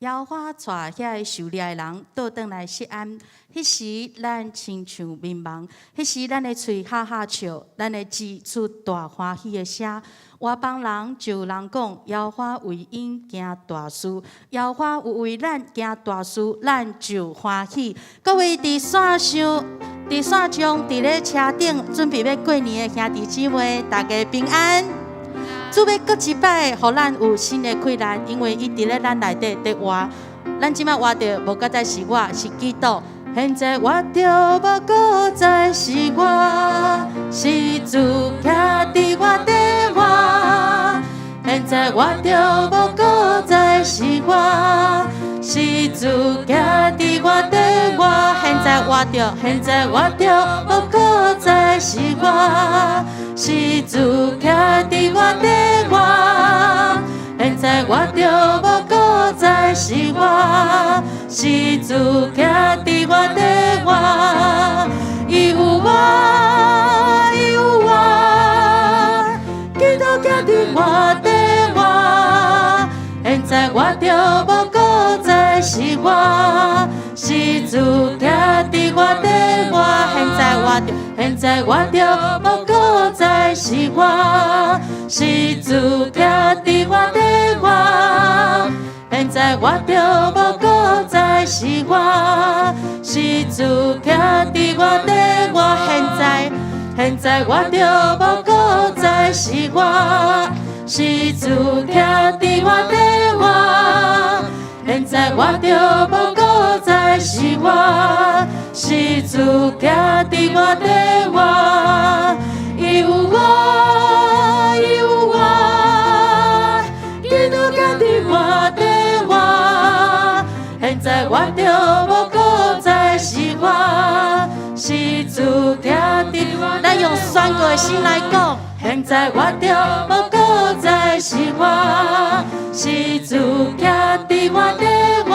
耶和華帶遐个受掠的人倒轉來錫安，彼時咱親像眠夢，彼時咱的喙哈哈笑，咱的舌出大歡喜的聲。外邦人就有人講，耶和華為𪜶行大事，耶和華有為咱行大事，咱就歡喜。各位佇線上、佇線中、佇咧車頂準備欲過年的兄弟姊妹，大家平安。主欲閣一擺，予咱有新的氣力，因為伊佇咧咱內底佇活。咱這擺活著，無閣再是我，是基督。現在活著無閣再是我，是主徛佇我底活。現在活著無閣再是我，是主徛佇我底活。現在活著，現在活著無閣再是我，是主徛佇我底活。現在活著無閣再是我，是主徛佇我底活。伊有我，伊有我，基督徛佇我底活。現在活著無閣再是我，是主徛佇我底活。現在活著，現在活著無閣再是我，是主徛佇我底活。現在活著無閣再是我，是主徛佇我底活。現在，現在活著無閣再是我，是主徛佇我底活。現在活著無閣再是我，是主徛佇我底活。伊有我，伊有我，基督徛佇我底活。現在活著無閣再是我，是主徛佇我。咱用宣告的心來講，現在活著無閣再是我，是主徛佇我底活。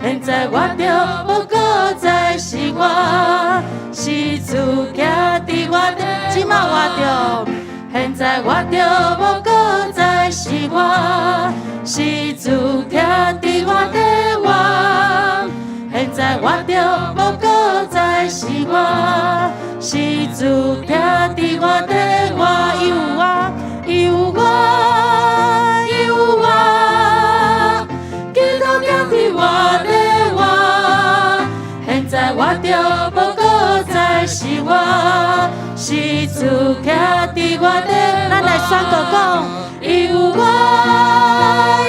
現在活著無閣再是我，是主徛佇我底。這擺活著，現在活著無閣再是我，是主徛佇我底活。現在活著無閣再是我，是主徛佇我底活。伊有我，伊有我，伊有我，基督徛佇我底活。現在活著無閣再是我，是主徛佇我底。咱來宣告講，伊有我，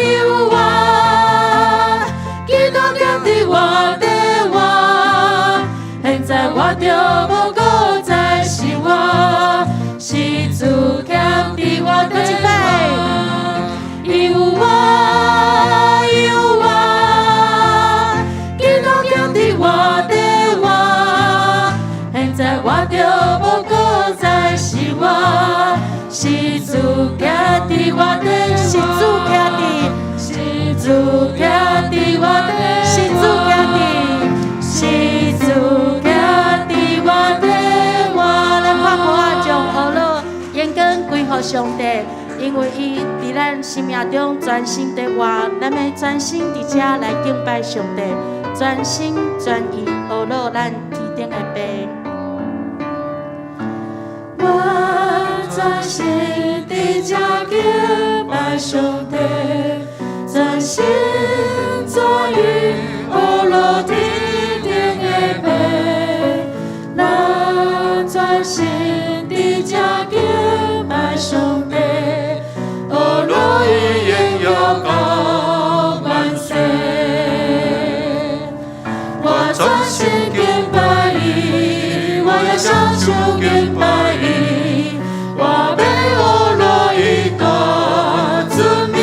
伊有我，基督徛佇我底活。現在活著無閣再是我，是主徛佇我底活。伊有我，伊有我，基督徛佇我底活。現在活著無閣再是我，是主徛佇我底，是主徛佇，是主徛佇我底，是主徛佇，是主徛佇我底活。咱拍鼓仔將呵咾榮光歸予上帝，因為伊佇咱生命中全心的活，咱欲全心佇遮來敬拜上帝，全心全意呵咾咱天頂的父。我專心佇遮敬拜上帝，專心專意呵咾天頂的父。咱專心佇遮敬拜上帝，呵咾伊榮耀到萬世。我專心敬拜伊，我也雙手敬拜伊，我欲呵咾伊大尊名。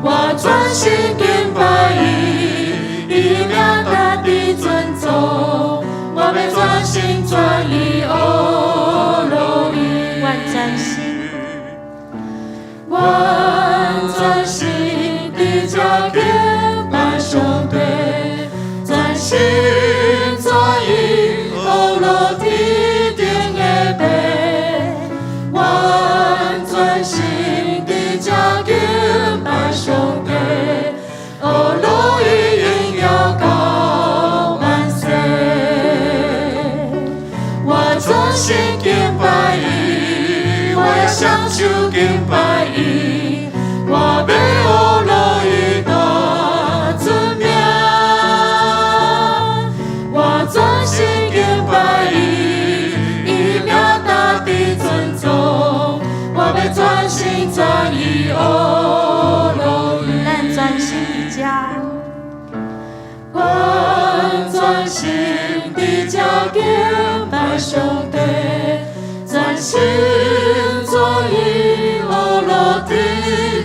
我專心敬拜伊，伊名值得尊頌，我欲專心專意呵心敬拜伊，我也雙手敬拜伊，我欲學落伊大尊名。我專心敬拜伊，伊名大佇尊崇，我欲專心專意學落伊。咱專心佇遮，我專心佇遮敬拜上帝，專心專意學落天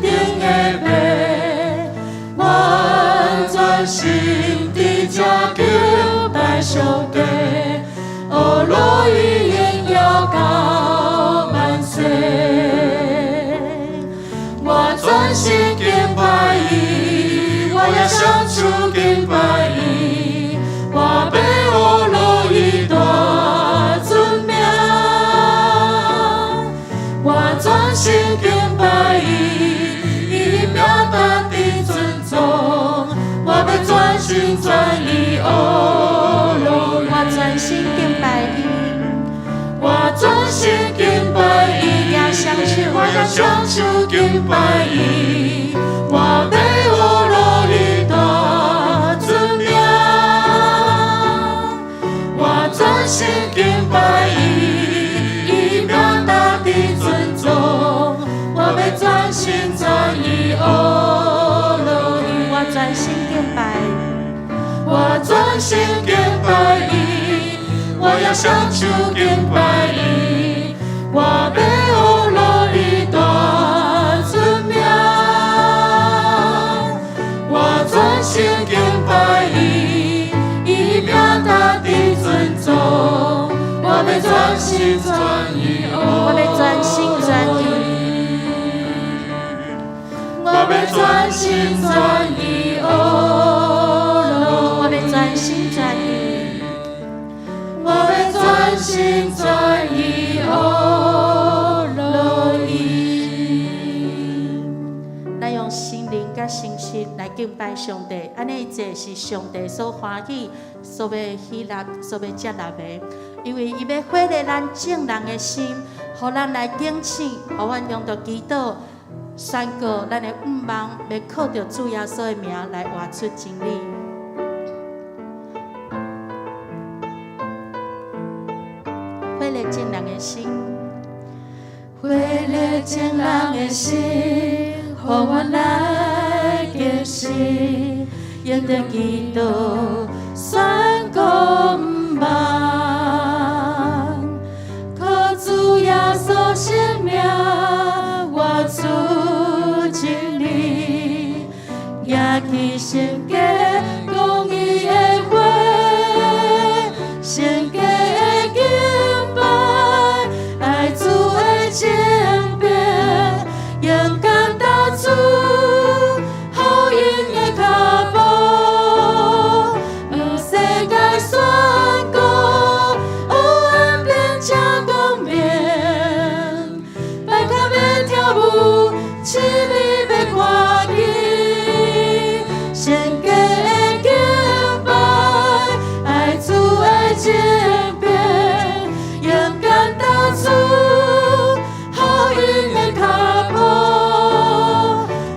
頂的父。我專心佇遮敬拜上帝，學落伊榮耀到萬世。我專心敬拜伊，我也雙手敬拜伊，我欲學落伊大尊名。我專心敬拜伊，伊名大佇尊崇，我欲專心專意學落我專心敬拜伊，我專心敬拜伊，也雙手，我也雙手敬拜伊，我欲學落伊大尊名。我專心敬拜伊，伊名大佇尊崇，我欲專心專意學落伊。我專心敬拜，我專心敬拜伊，我也雙手敬拜伊，我欲學落伊大尊名。我專心敬拜伊，伊名大佇尊崇，我欲專心專意我欲專心專意，我欲專心專意學我欲專心專意，我欲專心專意學落伊。咱用心靈佮誠實來敬拜上帝，按呢這是上帝所歡喜、所欲喜樂、所欲接納的。因為伊欲火熱咱眾人的心，予咱來警醒，予阮用著祈禱宣告咱的願望，欲靠著主耶穌的名來活出真理。火熱眾人的心，火熱眾人的心，予阮來警醒，用著祈禱宣告願望，靠主耶穌聖名活出真理，舉起聖潔公義的火，聖潔的敬拜，愛主的爭辯，勇敢踏出好運的跤步，向世界宣告，黑暗變成光明，白跤欲跳舞，痴迷欲看見，聖潔的敬拜，愛主的爭辯，勇敢踏出好運的跤步，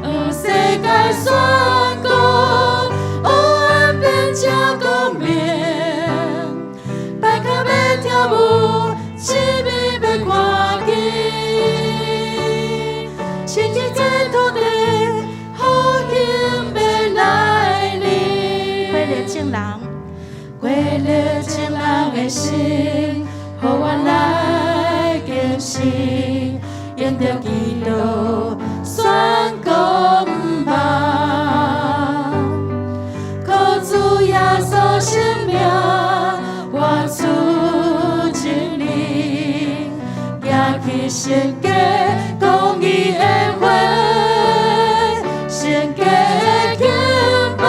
向世界宣告，黑暗變成光明，白跤欲跳舞，痴迷欲看見，親近這土地，好運欲來臨。火熱眾人，火熱眾人的心，予阮來警醒，用著祈禱宣告願望，靠主耶穌聖名活出真理，舉起聖潔公義的火，聖潔的敬拜，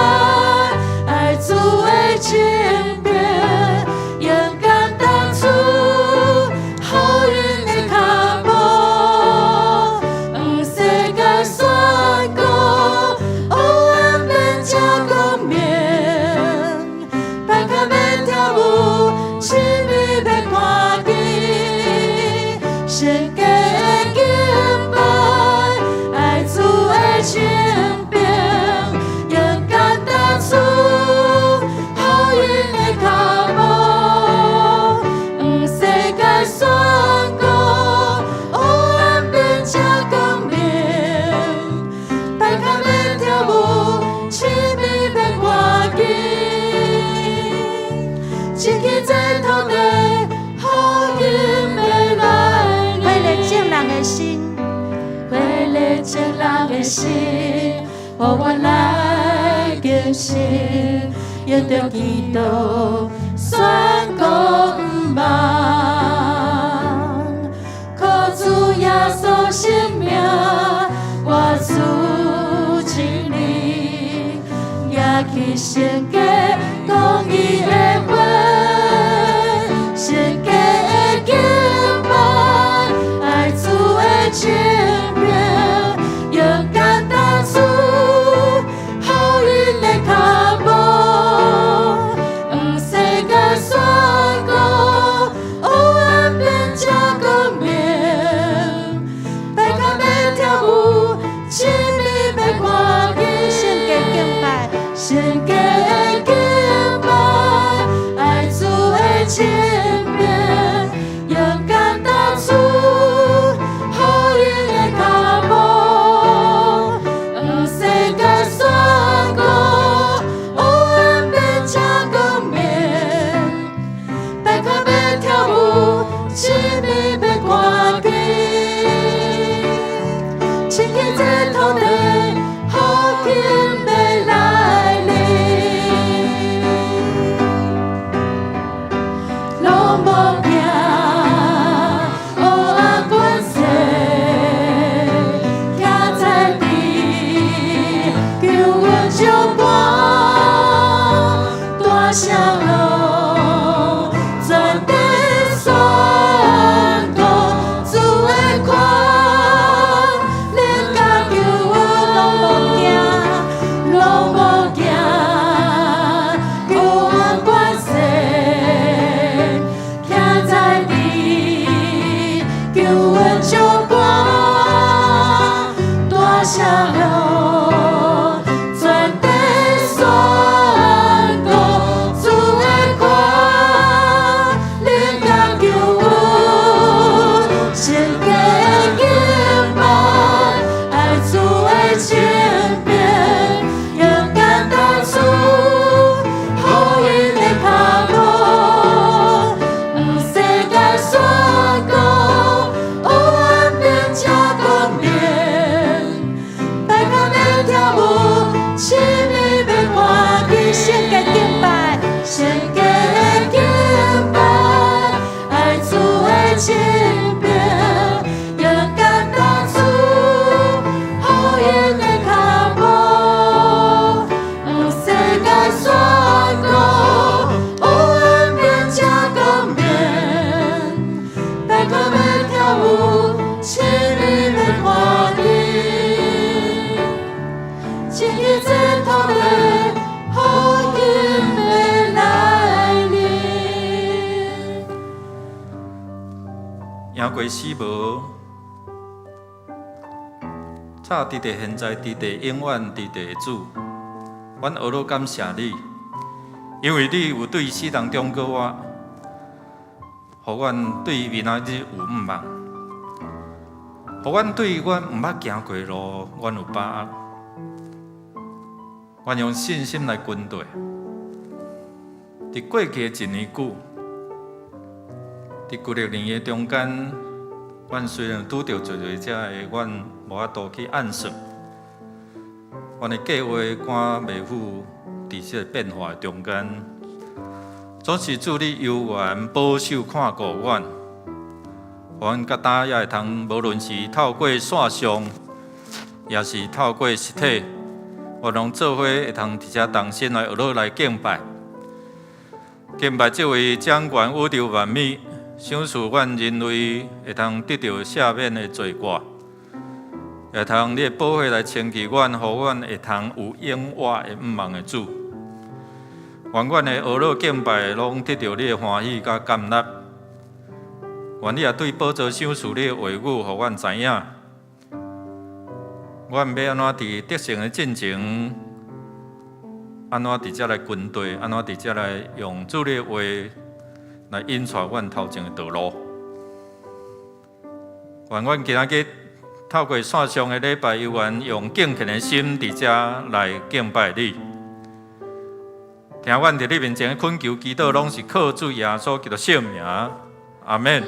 愛主的爭辯，勇敢踏出好運的跤步，向世界宣告，黑暗變成光明，白跤欲跳舞，痴迷欲看見，心，予阮來更新，因著基督宣告毋望，靠主耶穌聖名，我主真理，舉起聖潔公義的花，聖潔的敬拜，愛主的清平，勇敢踏出福音的腳步，向世界宣告，黑暗變成光明，白跤欲跳舞，親密欲看見，聖潔敬拜，聖潔的敬拜，愛主的清平，勇敢踏出福音的腳步，向世界宣告，黑暗變成光明，白跤欲跳舞，親密欲看見，清潔這土地，福音欲來臨。攏無驚，黑暗權勢，徛在佇救阮石盤，大聲向全地宣告，主的權能佮救恩，攏無驚，攏無驚，黑暗權勢，徛在佇救阮石盤，大聲向全地宣告，主的權能佮救恩，聖潔敬拜，愛主的清平，勇敢踏出福音的腳步，向世界宣告，黑暗變成光明，白跤欲跳舞，親密欲看見，聖潔敬拜，聖潔敬拜，愛主的清平，勇敢踏出福音的腳步，向世界宣告，黑暗變成光明，白跤欲跳舞，親密欲看見，清潔這土地，福音欲來臨。贏過死無，早佇地現在，佇地永遠，佇地的主，阮學老感謝你，因為你有對死人中過活，予阮對明仔日有向望，予阮對阮毋捌行過的路，阮有把握，阮用信心來跟綴。佇過去的一年久，佇舊曆年的中間，阮雖然拄著濟濟遮的，阮無法度去按算，阮的計劃趕袂赴佇這個變化的中間，總是主你猶原保守看顧阮，阮佮今也會通，無論是透過線上，抑是透過實體，我攏做伙會通佇遮同心來學落來敬拜，敬拜這位掌管宇宙萬物、賞賜阮人類會通得著赦免的罪過，會通你的寶血來清潔阮，予阮會通有永活的向望的主。願阮的學樂敬拜攏得著你的歡喜佮感納。願你也對寶座賞賜你的話語，予阮知影。阮欲按怎佇得勝的進程，按怎佇遮來跟綴，按怎佇遮來用主你的話來引帶阮頭前的道路。願阮今仔日透過線上的禮拜，猶原用敬虔的心佇遮來敬拜你。聽阮佇你面前的懇求祈禱，攏是靠主耶穌基督聖名。阿門。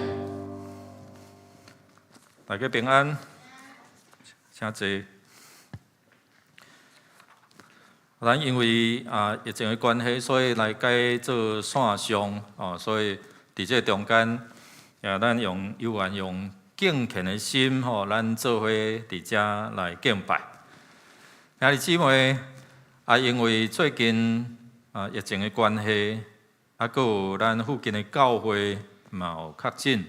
大家平安，請坐。咱因為疫情的關係，所以來改做線上哦，所以佇這中間，也咱用猶原用敬虔的心吼，咱做伙佇遮來敬拜。兄弟姊妹，因為最近疫情的關係，閣有咱附近的教會嘛有確診，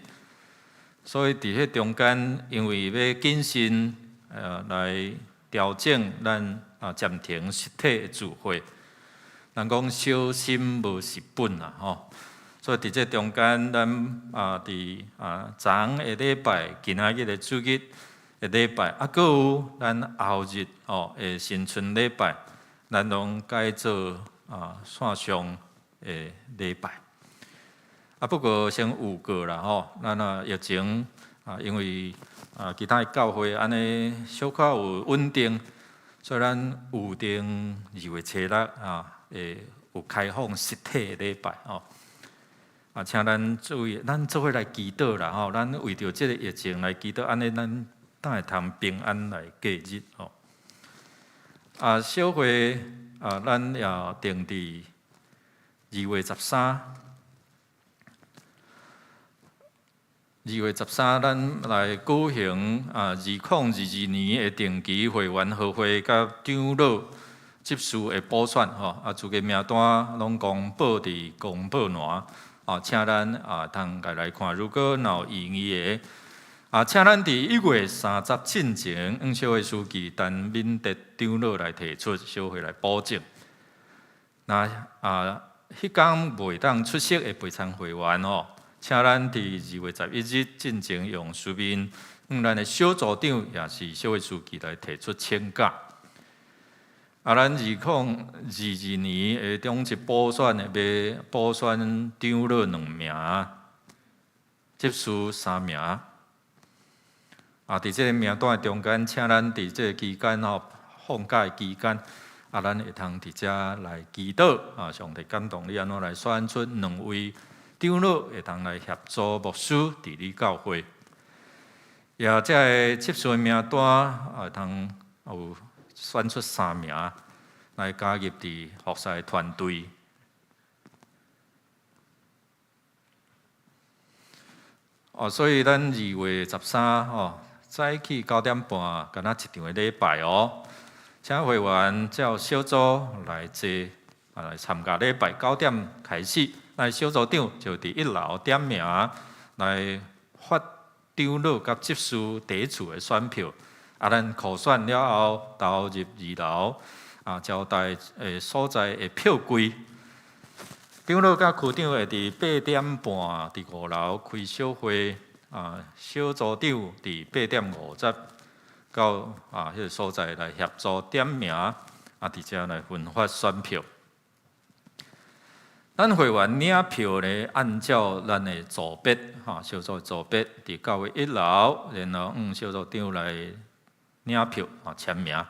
所以佇彼中間，因為欲謹慎來調整咱暫停實體的聚會，人講小心無蝕本啊吼，所以佇這中間，咱佇昨昏的禮拜，今仔日的主日的禮拜，閣有咱後日吼的新春禮拜，咱攏改做線上的禮拜。不過先預告啦吼，咱疫情因為其他的教會按呢小可有穩定，所以咱預定2月初6會有開放實體的禮拜吼。請咱注意，咱做伙來祈禱啦吼，咱為著這个疫情來祈禱，按呢咱才會通平安來過日吼。小會咱也定佇2月13。2月13，咱來舉行2022年的定期會員合會佮長老執事的補選吼，資格名單攏公布佇公布欄，請咱通共來看。如果若有異議的，請咱佇1月30進前，向小會書記陳敏德長老來提出，小會來補正。那彼工袂當出席的備參會員吼，請咱佇2月11日進前用書面，向咱的小組長，也是小會書記來提出請假。咱2022年的長執補選的欲補選長老兩名，執事三名。佇這个名單的中間，請咱佇這个期間吼，放假的期間，咱會通佇遮來祈禱。上帝感動你按怎來選出兩位長老會通來協助牧師治理教會，也這个執事的名單會通有選出三名來加入佇服侍的團隊。哦，所以咱2月13吼，早起9點半，敢若一場的禮拜哦，請會員照小組來坐，來參加禮拜，九點開始。來小組長就佇一樓點名來發長老佮執事第一次的選票，咱普選了後投入二樓招待的所在的票櫃。長老佮區長會佇8點半佇五樓開小會，小組長佇8點50到彼个所在來協助點名，佇遮來分發選票。咱會員領票呢，按照咱的組別，小組組別佇教會一樓，然後向小組長來領票簽名。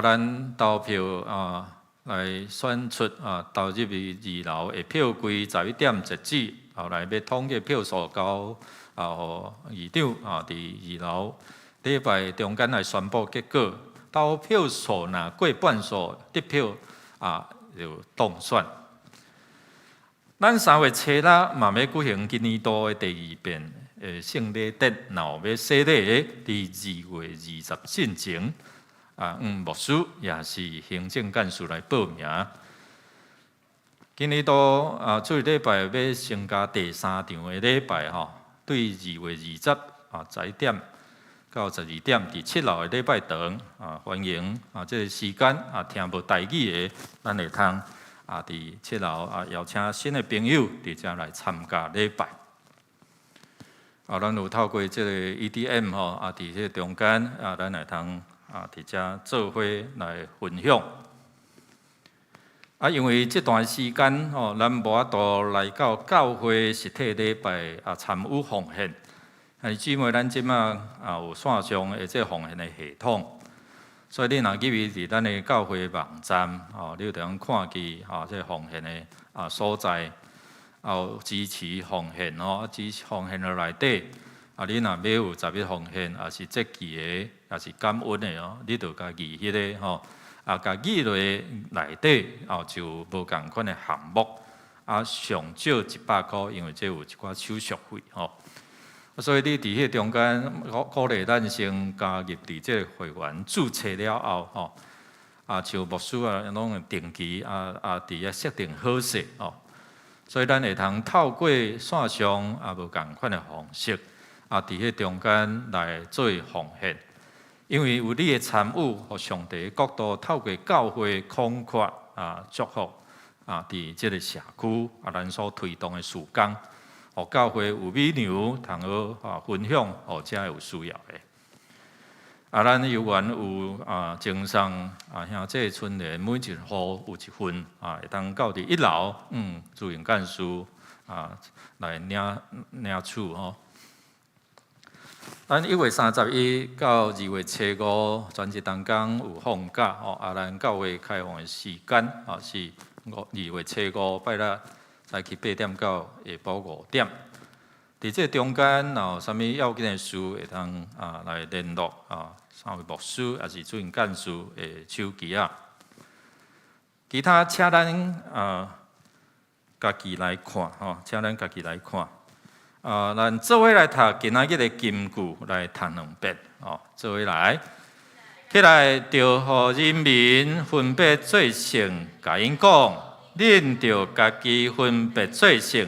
咱投票來選出投入去二樓的票櫃，11點截止。後來欲統計票數交予議長佇二樓禮拜中間來宣布結果。投票數若過半數得票就當選。咱3月初六嘛欲舉行今年度的第二遍的聖禮典，若有欲洗禮的，佇2月20進前，向牧師也是行政幹事來報名。今年度主日禮拜欲增加第三場的禮拜吼，對2月2011點到12點，佇七樓的禮拜堂歡迎這个時間聽無台語的，咱會通佇七樓邀請新的朋友佇遮來參加禮拜。咱有透過這个 EDM 吼，佇這个中間咱會通佇遮做伙來分享。因為這段時間吼，咱無法度來到教會實體禮拜參與奉獻。兄弟姊妹，咱這馬有線上的這奉獻的系統，所以你若入去佇咱的教會網站，你就通看見這奉獻的所在，有支持奉獻吼，支持奉獻的內底，你若欲有十一奉獻，抑是節期的，抑是感恩的哦，你就共記彼个吼，啊，共議會內底哦就無仝款的項目，啊，上少100箍，因為這有一寡手續費吼。所以你佇彼中間鼓勵咱先加入佇這個會員註冊了後吼，啊，像牧師啊，攏會定期佇遐設定好勢吼，所以咱會通透過線上啊無仝款的方式，啊，佇彼中間來做奉獻，因為有你的參與，予上帝的國度透過教會擴闊啊祝福啊，佇這個社區啊，咱所推動的事工，予教會有米糧通好啊分享，予遮有需要的。啊，咱猶原有啊，贈送啊，兄弟春聯，每一戶有一份啊，會當到佇一樓，主任幹事啊來領取吼。咱1月31到2月初5，全日同工有放假吼。啊，咱教會開放的時間啊是2月初5拜六早起8點到下晡5點。佇這中間，若有啥物要緊的事，會當啊來聯絡啊，三位牧師抑是主任幹事的手機仔。其他，請咱啊家己來看吼，請咱家己來看。啊，咱做伙來讀今仔日的金句來讀兩遍哦，做伙來。起來，著予人民分別做聖，共𪜶講，恁著家己分別做聖，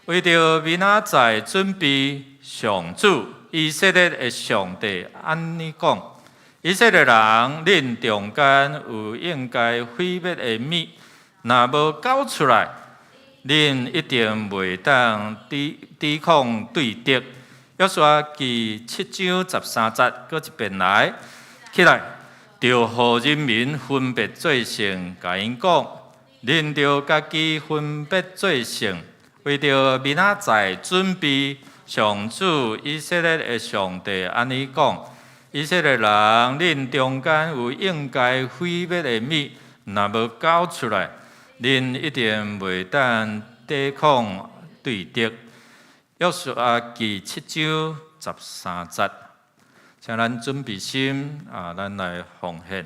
為著明仔載準備上主以色列的上帝按呢講：以色列人，恁中間有應該毀滅的物，若無交出來，恁一定袂當抵抗對敵。約書亞記7章13節，閣一遍來，起來，著予人民分別做聖，共𪜶講，恁著家己分別做聖，為著明仔載準備上主以色列的上帝按呢講：以色列人，恁中間有應該毀滅的物，若無交出來，恁一定袂當抵抗對敵。約書亞記7章13節，請咱準備心啊，咱來奉獻。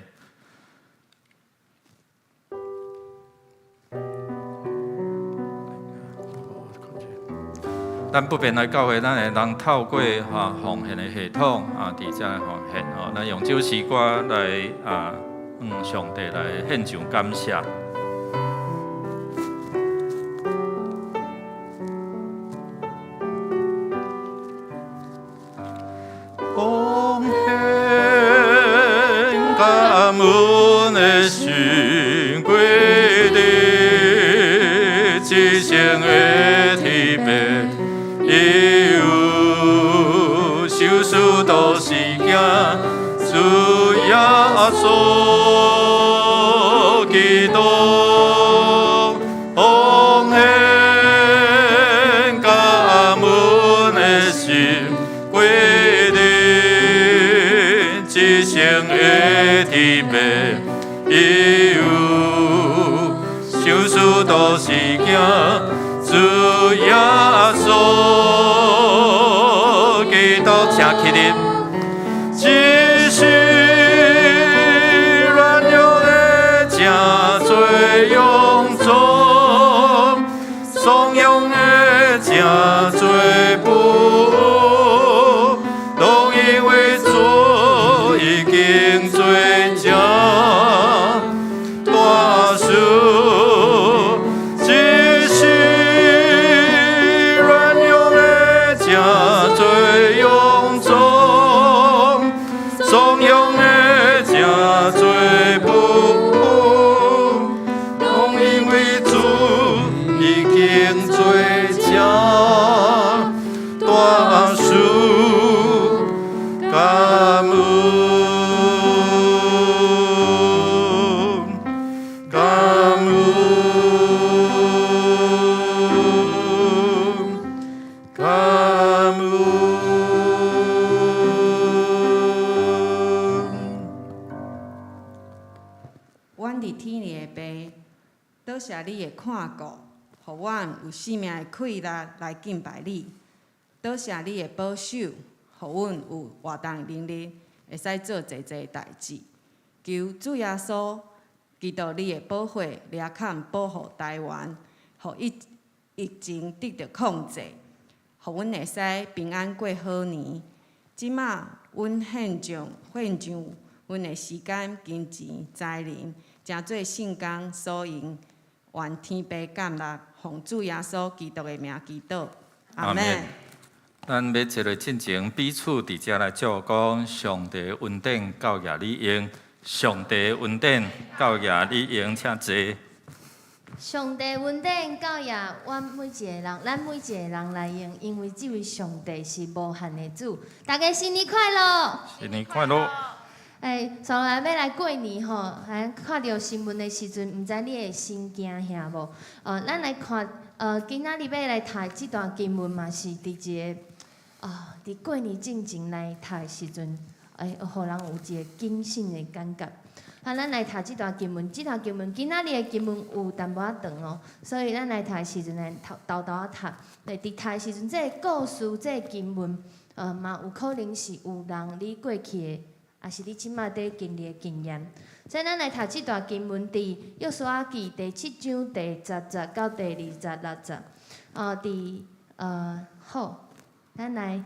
咱不便來教會，咱會當透過哈奉獻的系統啊，佇遮來奉獻吼。咱用這首詩歌來啊，向上帝來獻上感謝。奉獻感恩的心，歸你至聖的天父，伊有受使徒是行主耶穌基督。奉獻感恩的心，歸你至聖的天父，伊有受使徒是行主耶穌基督，請起立。只是軟弱的誠濟勇壯，慫恿的誠濟富，攏因為主已經做這大事。只是軟弱的誠濟勇壯，慫恿的誠濟富，攏因為主已經做這大事。感恩，感恩，感恩。阮佇天的爸，多謝你的看顧，予阮有生命的氣力來敬拜你。多謝你的保守，予阮有活動能力，會使做濟濟代誌。求主耶穌祈禱你的寶血掠砍保護台灣，予疫情得著控制，予阮會使平安過好年。這馬阮獻上獻上阮的時間、金錢、才能，成做聖工所用，願天父感納，奉主耶穌基督的名祈禱，阿們。咱欲坐落進前，彼此佇遮來祝講，上帝恩典夠額你用，上帝恩典夠額你用，請坐。上帝恩典夠額阮每一個人，咱每一個人來用，因為這位上帝是無限的主。大家新年快樂！新年快樂！欸，上來欲來過年吼，還看著新聞的時陣，毋知你會心驚嚇無？咱來看，今仔日欲來讀這段經文嘛，是佇一個啊，佇過年進前來讀的時陣，會予人有一個警醒的感覺。啊，咱來讀這段經文，這段經文今仔日的經文有淡薄仔長哦，所以咱來讀的時陣來沓沓仔讀。佇讀的時陣，這個故事，這個經文，嘛有可能是有人你過去的，抑是你這馬佇經歷的經驗。所以咱來讀這段經文，佇約書亞記第七章第十節到第二十六節。佇好，咱來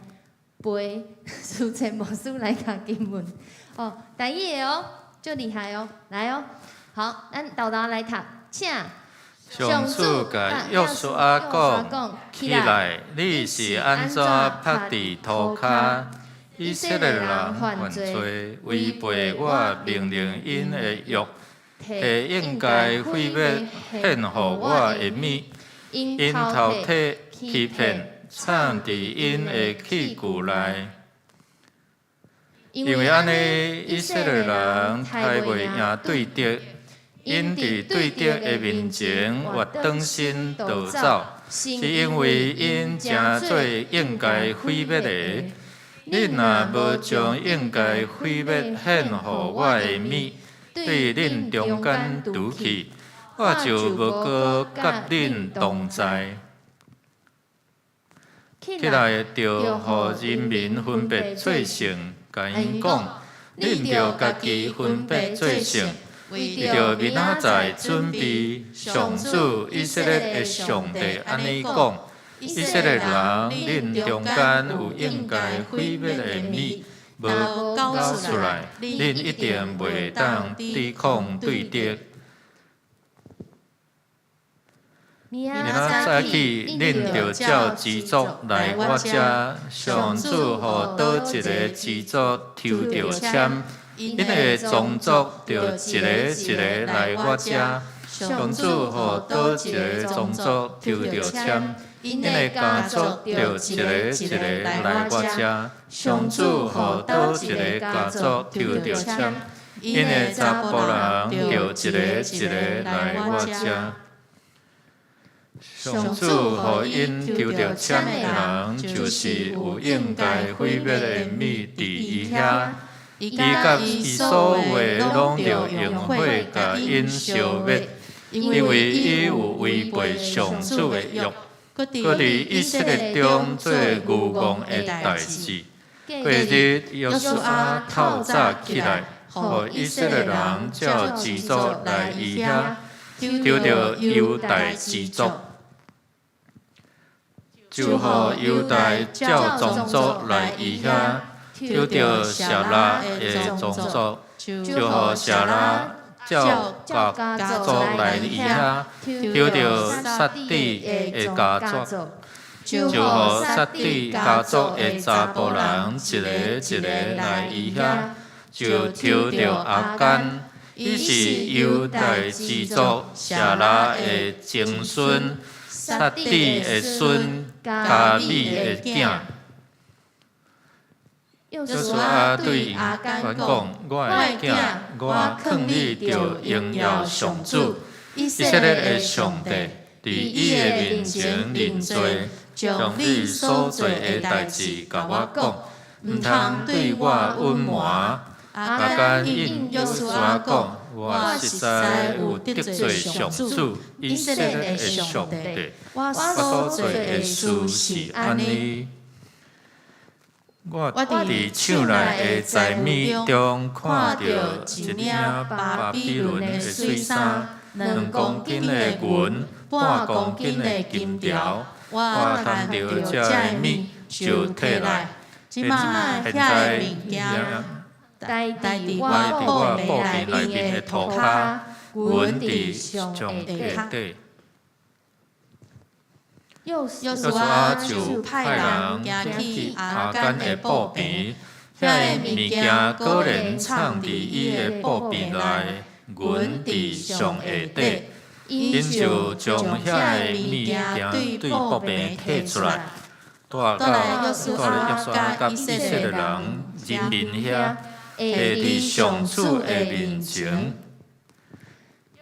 背書前牧師來讀經文。哦，台語的哦，足厲害哦，來哦，好，咱沓沓來讀，請。上主共約書亞講：起來，你是按怎趴佇塗跤？以色列人犯罪，違背我命令𪜶的約，提應該毀滅獻予我的物，𪜶偷提欺騙，藏佇𪜶的器具內。因為按呢，以色列人刣袂贏對敵，𪜶佇對敵的面前越轉身就走，是因為𪜶成做應該毀滅的。恁若無將應該毀滅獻予我的物，對恁中間除去，我就無閣佮恁同在。起來，著予人民分別做聖，共𪜶講：恁著家己分別做聖，為著明仔載準備。上主以色列的上帝按呢講：以色列人，恁中間有應該毀滅的物，無交出來，恁一定袂當抵抗對敵。明仔早起，恁著照支族來我遮。上主予佗一个支族抽著籤，𪜶的宗族著一个一个來我遮。上主予佗一个宗族抽著籤，𪜶的家族著一个一个來我遮。上主予佗一个家族抽著籤，𪜶的查埔人著一个一个來我遮。上主予𪜶抽著籤的人，就是有應該毀滅的物佇伊遐，伊佮伊所有的攏著用火共𪜶燒滅，因為伊有違背上主的約，閣佇以色列中做愚戇的代誌。過日，約書亞透早起來，予以色列人照支族來伊遐，抽著猶大支族。就予猶大照宗族來伊遐，抽著舍拉的宗族，就予舍拉照家族來伊遐，抽著撒底的家族，就予撒底家族的查埔人一个一个來伊遐，就抽著亞干，伊是猶大支族舍拉的曾孫，撒底的孫，迦米的囝。約書亞對亞干講：我的囝，我勸你著榮耀上主，以色列的上帝，佇伊的面前認罪，將你所做的代誌共我講，毋通對我隱瞞。亞干應約書亞講：我實在有得罪上主，以色列的上帝，我所做的事是按呢。我佇廠內的財物中看著一領巴比倫的媠衫，2公斤的銀，半公斤的金條。我貪著這个物，就提來。這馬遐的物件，待佇我我佇我布棚內面的塗跤，銀佇上下底。約約書亞就派人行去亞干的布棚，遐个物件果然藏佇伊的布棚內，銀佇上下底。𪜶就將遐个物件對布棚提出來，帶到約書亞佮以色列人人民遐，下佇上主的面前。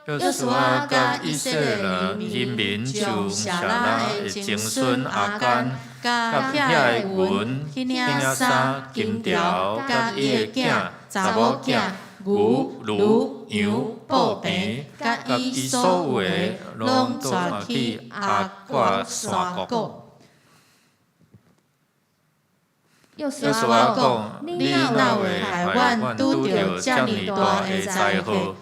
約書亞佮以色列人民將舍拉的曾孫亞干，佮遐个銀、彼領衫、金條，佮伊的囝、查某囝、牛、驢、羊、布棚，佮伊所有的，攏帶去亞割山谷。約約書亞講：你哪會害阮拄著遮爾大的災禍？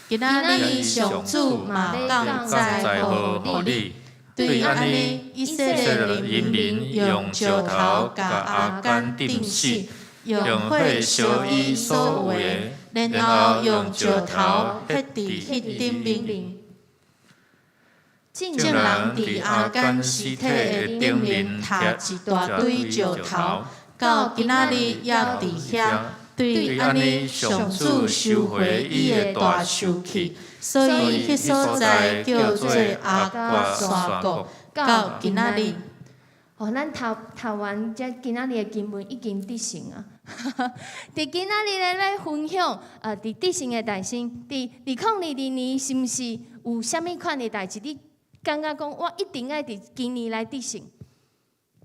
今仔日上主嘛降災禍予你。對按呢，以色列人民用石頭共亞干釘死，用火燒伊所有的，然後用石頭彼佇彼頂面。眾人佇亞干屍體的頂面疊一大堆石頭，到今仔日猶佇遐。對按呢，上主收回伊的大受氣，所以彼所在叫做亞割山谷，到今仔日。哦，咱讀讀完這今仔日的經文已經得勝啊！佇今仔日咧來分享，佇得勝的代志，佇2022年是毋是有啥物款的代誌？你感覺講我一定愛佇今年來得勝？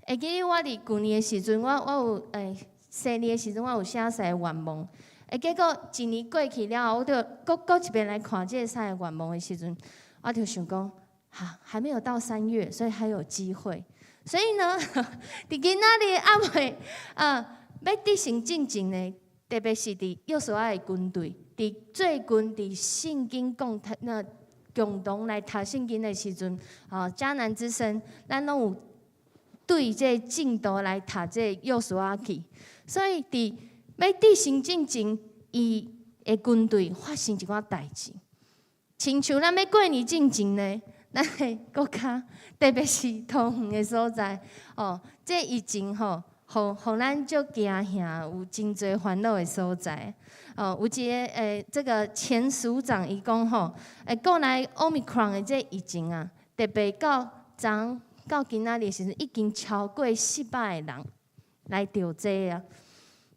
會記得我佇舊年的時陣，我有生日的時陣，我有寫三个願望。結果一年過去了後，我就閣閣一遍來看這三个願望的時陣，我就想講，哈，還沒有到3月，所以還有機會。所以呢，佇今仔日暗暝啊，欲得勝進前呢，特別是佇約書亞的軍隊，佇最近佇聖經講那共同來讀聖經的時陣，哦，迦南之聲，咱攏有對這進度來讀這約書亞記，所以佇欲得勝進前，伊的軍隊發生一寡代誌，親像咱欲過年進前呢，咱的國家，特別是桃園的所在，哦，這疫情吼，予予咱足驚嚇，有真濟煩惱的所在。哦，有一个這個前署長伊講吼，國內 Omicron 的這疫情啊，特別到昨到今仔日時陣，已經超過400个人來著這啊。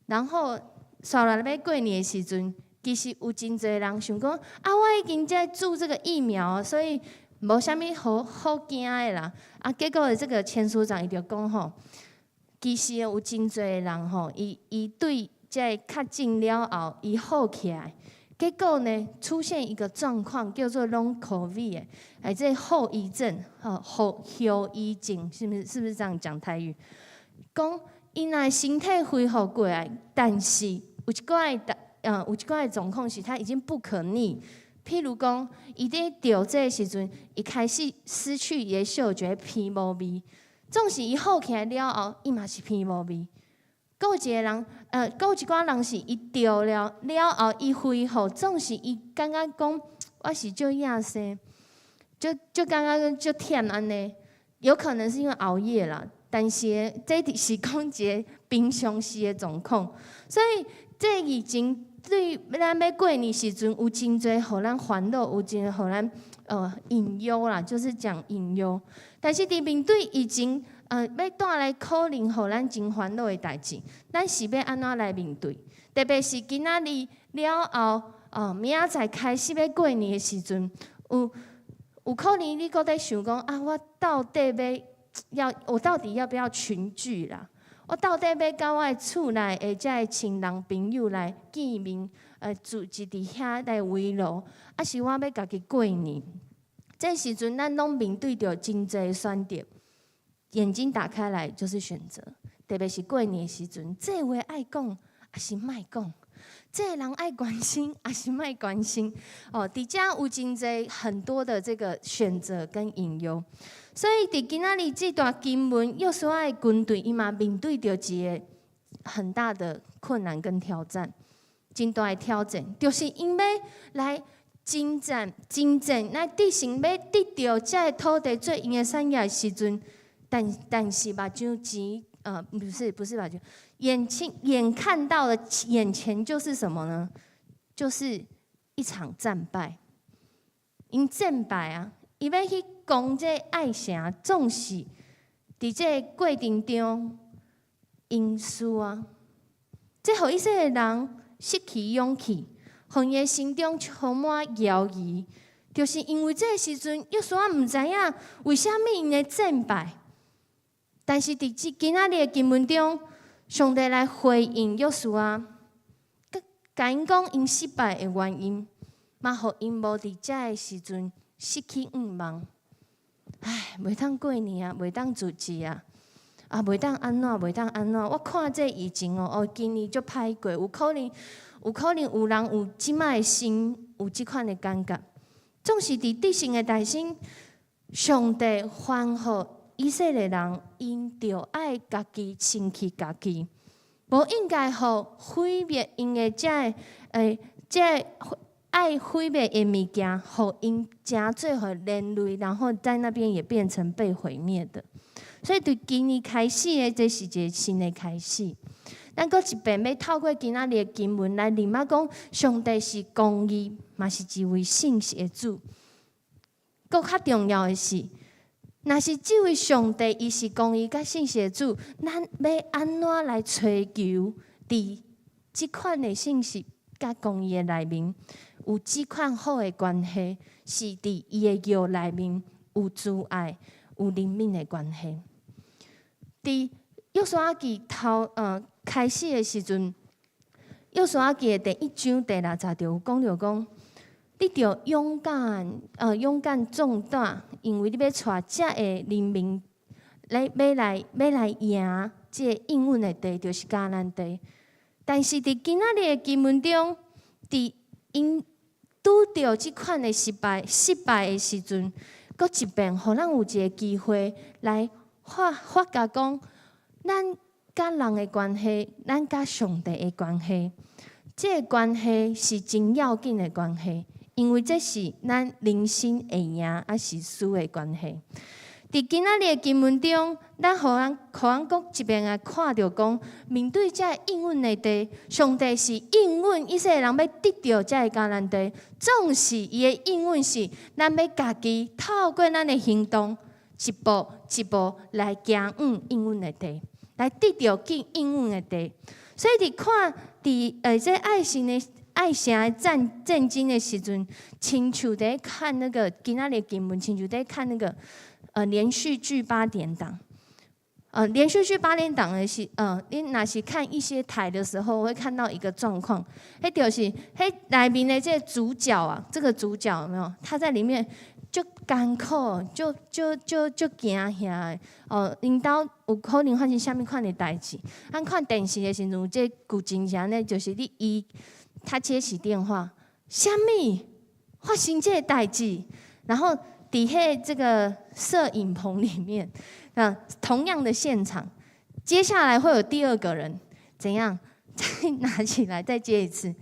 然後，紲落來欲過年的時陣，其實有真濟人想講，啊，我已經在注這個疫苗，所以無啥物好好驚的啦。啊，結果這個前署長伊就講吼，其實有真濟人吼，伊伊對這個確診了後，伊好起來，結果呢，出現一個狀況叫做 Long COVID 的，哎，這後遺症，吼後後遺症，是不是？是不是這樣講台語？講伊若身體恢復過來，但是有一寡的狀況是，他已經不可逆。譬如講，伊佇著這个時陣，伊開始失去伊的嗅覺，鼻無味。總是伊好起來了後，伊嘛是鼻無味。閣有一個人，閣有一寡人是伊著了了後，伊恢復，總是伊感覺講我是足野生，就就感覺足忝按呢。有可能是因為熬夜啦，但是這是講一個平常時的狀況，所以這疫情對咱欲過年時陣有真濟予咱煩惱，有真濟予咱隱憂啦，就是講隱憂。但是佇面對疫情，欲帶來可能予咱真煩惱的代誌，咱是欲按怎來面對？特別是今仔日了後，明仔載開始欲過年的時陣，有可能你閣咧想講啊，我到底要不要群聚啦？我到底欲佮我的厝內的這个親人朋友來見面，聚集佇遐來圍爐，抑是我欲家己過年？這時陣咱攏面對著真濟選擇，眼睛打開來就是選擇。特別是過年的時陣，這話愛講抑是莫講？這个人愛關心抑是莫關心？哦，佇遮有真濟很多的這個選擇跟隱憂，所以佇今仔日這段經文，約書亞的軍隊伊嘛面對著一個很大的困難跟挑戰，真大的挑戰，就是𪜶欲來征戰、征戰，來得勝，欲得著這个土地做𪜶的產業的時陣，但是目睭錢，不是目睭。眼看到的眼前就是什麼呢？就是一場戰敗。𪜶戰敗啊！伊欲去攻這愛城，總是佇這个過程中，𪜶輸啊！這予以色列人失去勇氣，予𪜶的心中充滿猶疑，就是因為這个時陣，約書亞毋知影為啥物𪜶會戰敗。但是佇這今仔日的經文中，上帝來回應約書亞，共𪜶講𪜶失敗的原因，嘛予𪜶無佇這个時陣失去向望。唉，袂當過年啊，袂當聚集啊，啊，袂當按怎，袂當按怎。我看這疫情哦，哦，今年足歹過，有可能有人有這擺的心，有這款的感覺。總是佇得勝的大先，上帝吩咐以色列人，𪜶著愛家己清氣家己，無應該予毀滅𪜶的這个，這个愛毀滅的物件，予𪜶成做予連累，然後在那邊也變成被毀滅的。所以對今年開始的，這是一個新的開始。咱閣一遍欲透過今仔日的經文來認捌講，上帝是公義，嘛是一位信實的主。閣較重要的是，若是這位上帝伊是公義佮信實的主，咱欲按怎來追求佇這款的信實佮公義的內面有這款好的關係，是佇伊的約內面有慈愛、有憐憫的關係。佇約書亞記頭開始的時陣，約書亞記的第一章第六節就有講著講，你著勇敢壯膽，因為你欲帶這个人民來欲來贏這个應允的地，就是迦南地。但是佇今仔日的經文中，佇𪜶拄著這款的失敗的時陣，閣一遍，予咱有一個機會來發覺講，咱佮人的關係，咱佮上帝的關係，這个關係是真要緊的關係，因為這是咱人生會贏抑是輸的關係。佇今仔日的經文中，咱予咱閣一遍來看著講，面對這个應允的地，上帝是應允以色列人欲得著這个迦南地，總是伊的應允是咱欲家己透過咱的行動，一步一步來行往應允的地，來得著應允的地。所以佇看佇這愛城的戰爭的時陣，親像佇看那個今仔日經文，親像佇看那個連續劇八點檔。連續劇八點檔的是，你若是看一些台的時候，會看到一個狀況，彼就是彼內面的這個主角啊，這個主角有沒有？他在裡面足艱苦，足驚嚇的。哦，𪜶兜有可能發生啥物款的代誌？咱看電視的時陣，有這劇情是按呢，就是你伊他接起電話，啥物發生這個代誌？然後佇彼這個攝影棚裡面，那同樣的現場，接下來會有第二個人，怎樣？再拿起來再接一次。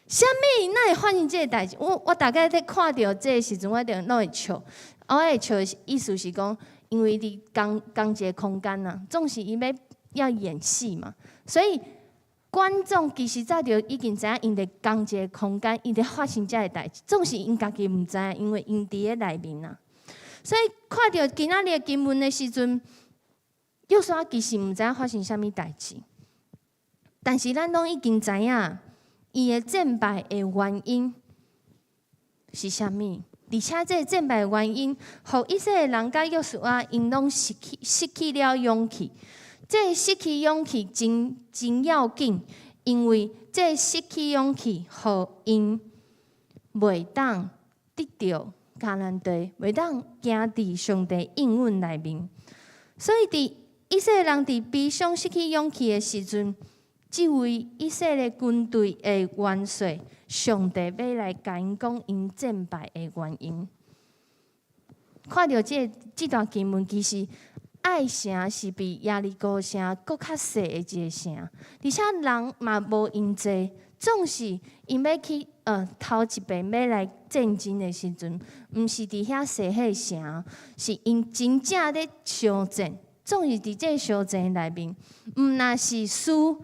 啥物？哪會發生這個代誌？我大概在看著這個時陣，我就攏會笑。我會笑的意思是講，因為佇仝一個空間啊，總是伊欲要演戲嘛，所以觀眾其實早就已經知影，𪜶佇仝一個空間，𪜶佇發生這个代誌，總是𪜶家己毋知影，因為𪜶佇咧內面啊。所以看著今仔日的經文的時陣，約書亞其實毋知影發生啥物代誌，但是咱攏已經知影，伊的戰敗的原因是啥物？而且這個戰敗的原因，予以色列人佮約書亞𪜶攏失去了勇氣。這個失去勇氣真要緊，因為這個失去勇氣，予𪜶袂當得著迦南地，袂當行佇上帝應允內面。所以佇以色列人佇悲傷失去勇氣的時陣，這位以色列軍隊的元帥，上帝欲來共𪜶講𪜶戰敗的原因。看著這個這段經文，其實愛城是比耶利哥城閣較細的一個城，而且人嘛無𪜶濟。總是𪜶欲去頭一遍欲來戰爭的時陣，毋是佇遐細細城，是𪜶真正咧相戰。總是佇這個相戰內面，毋若是輸，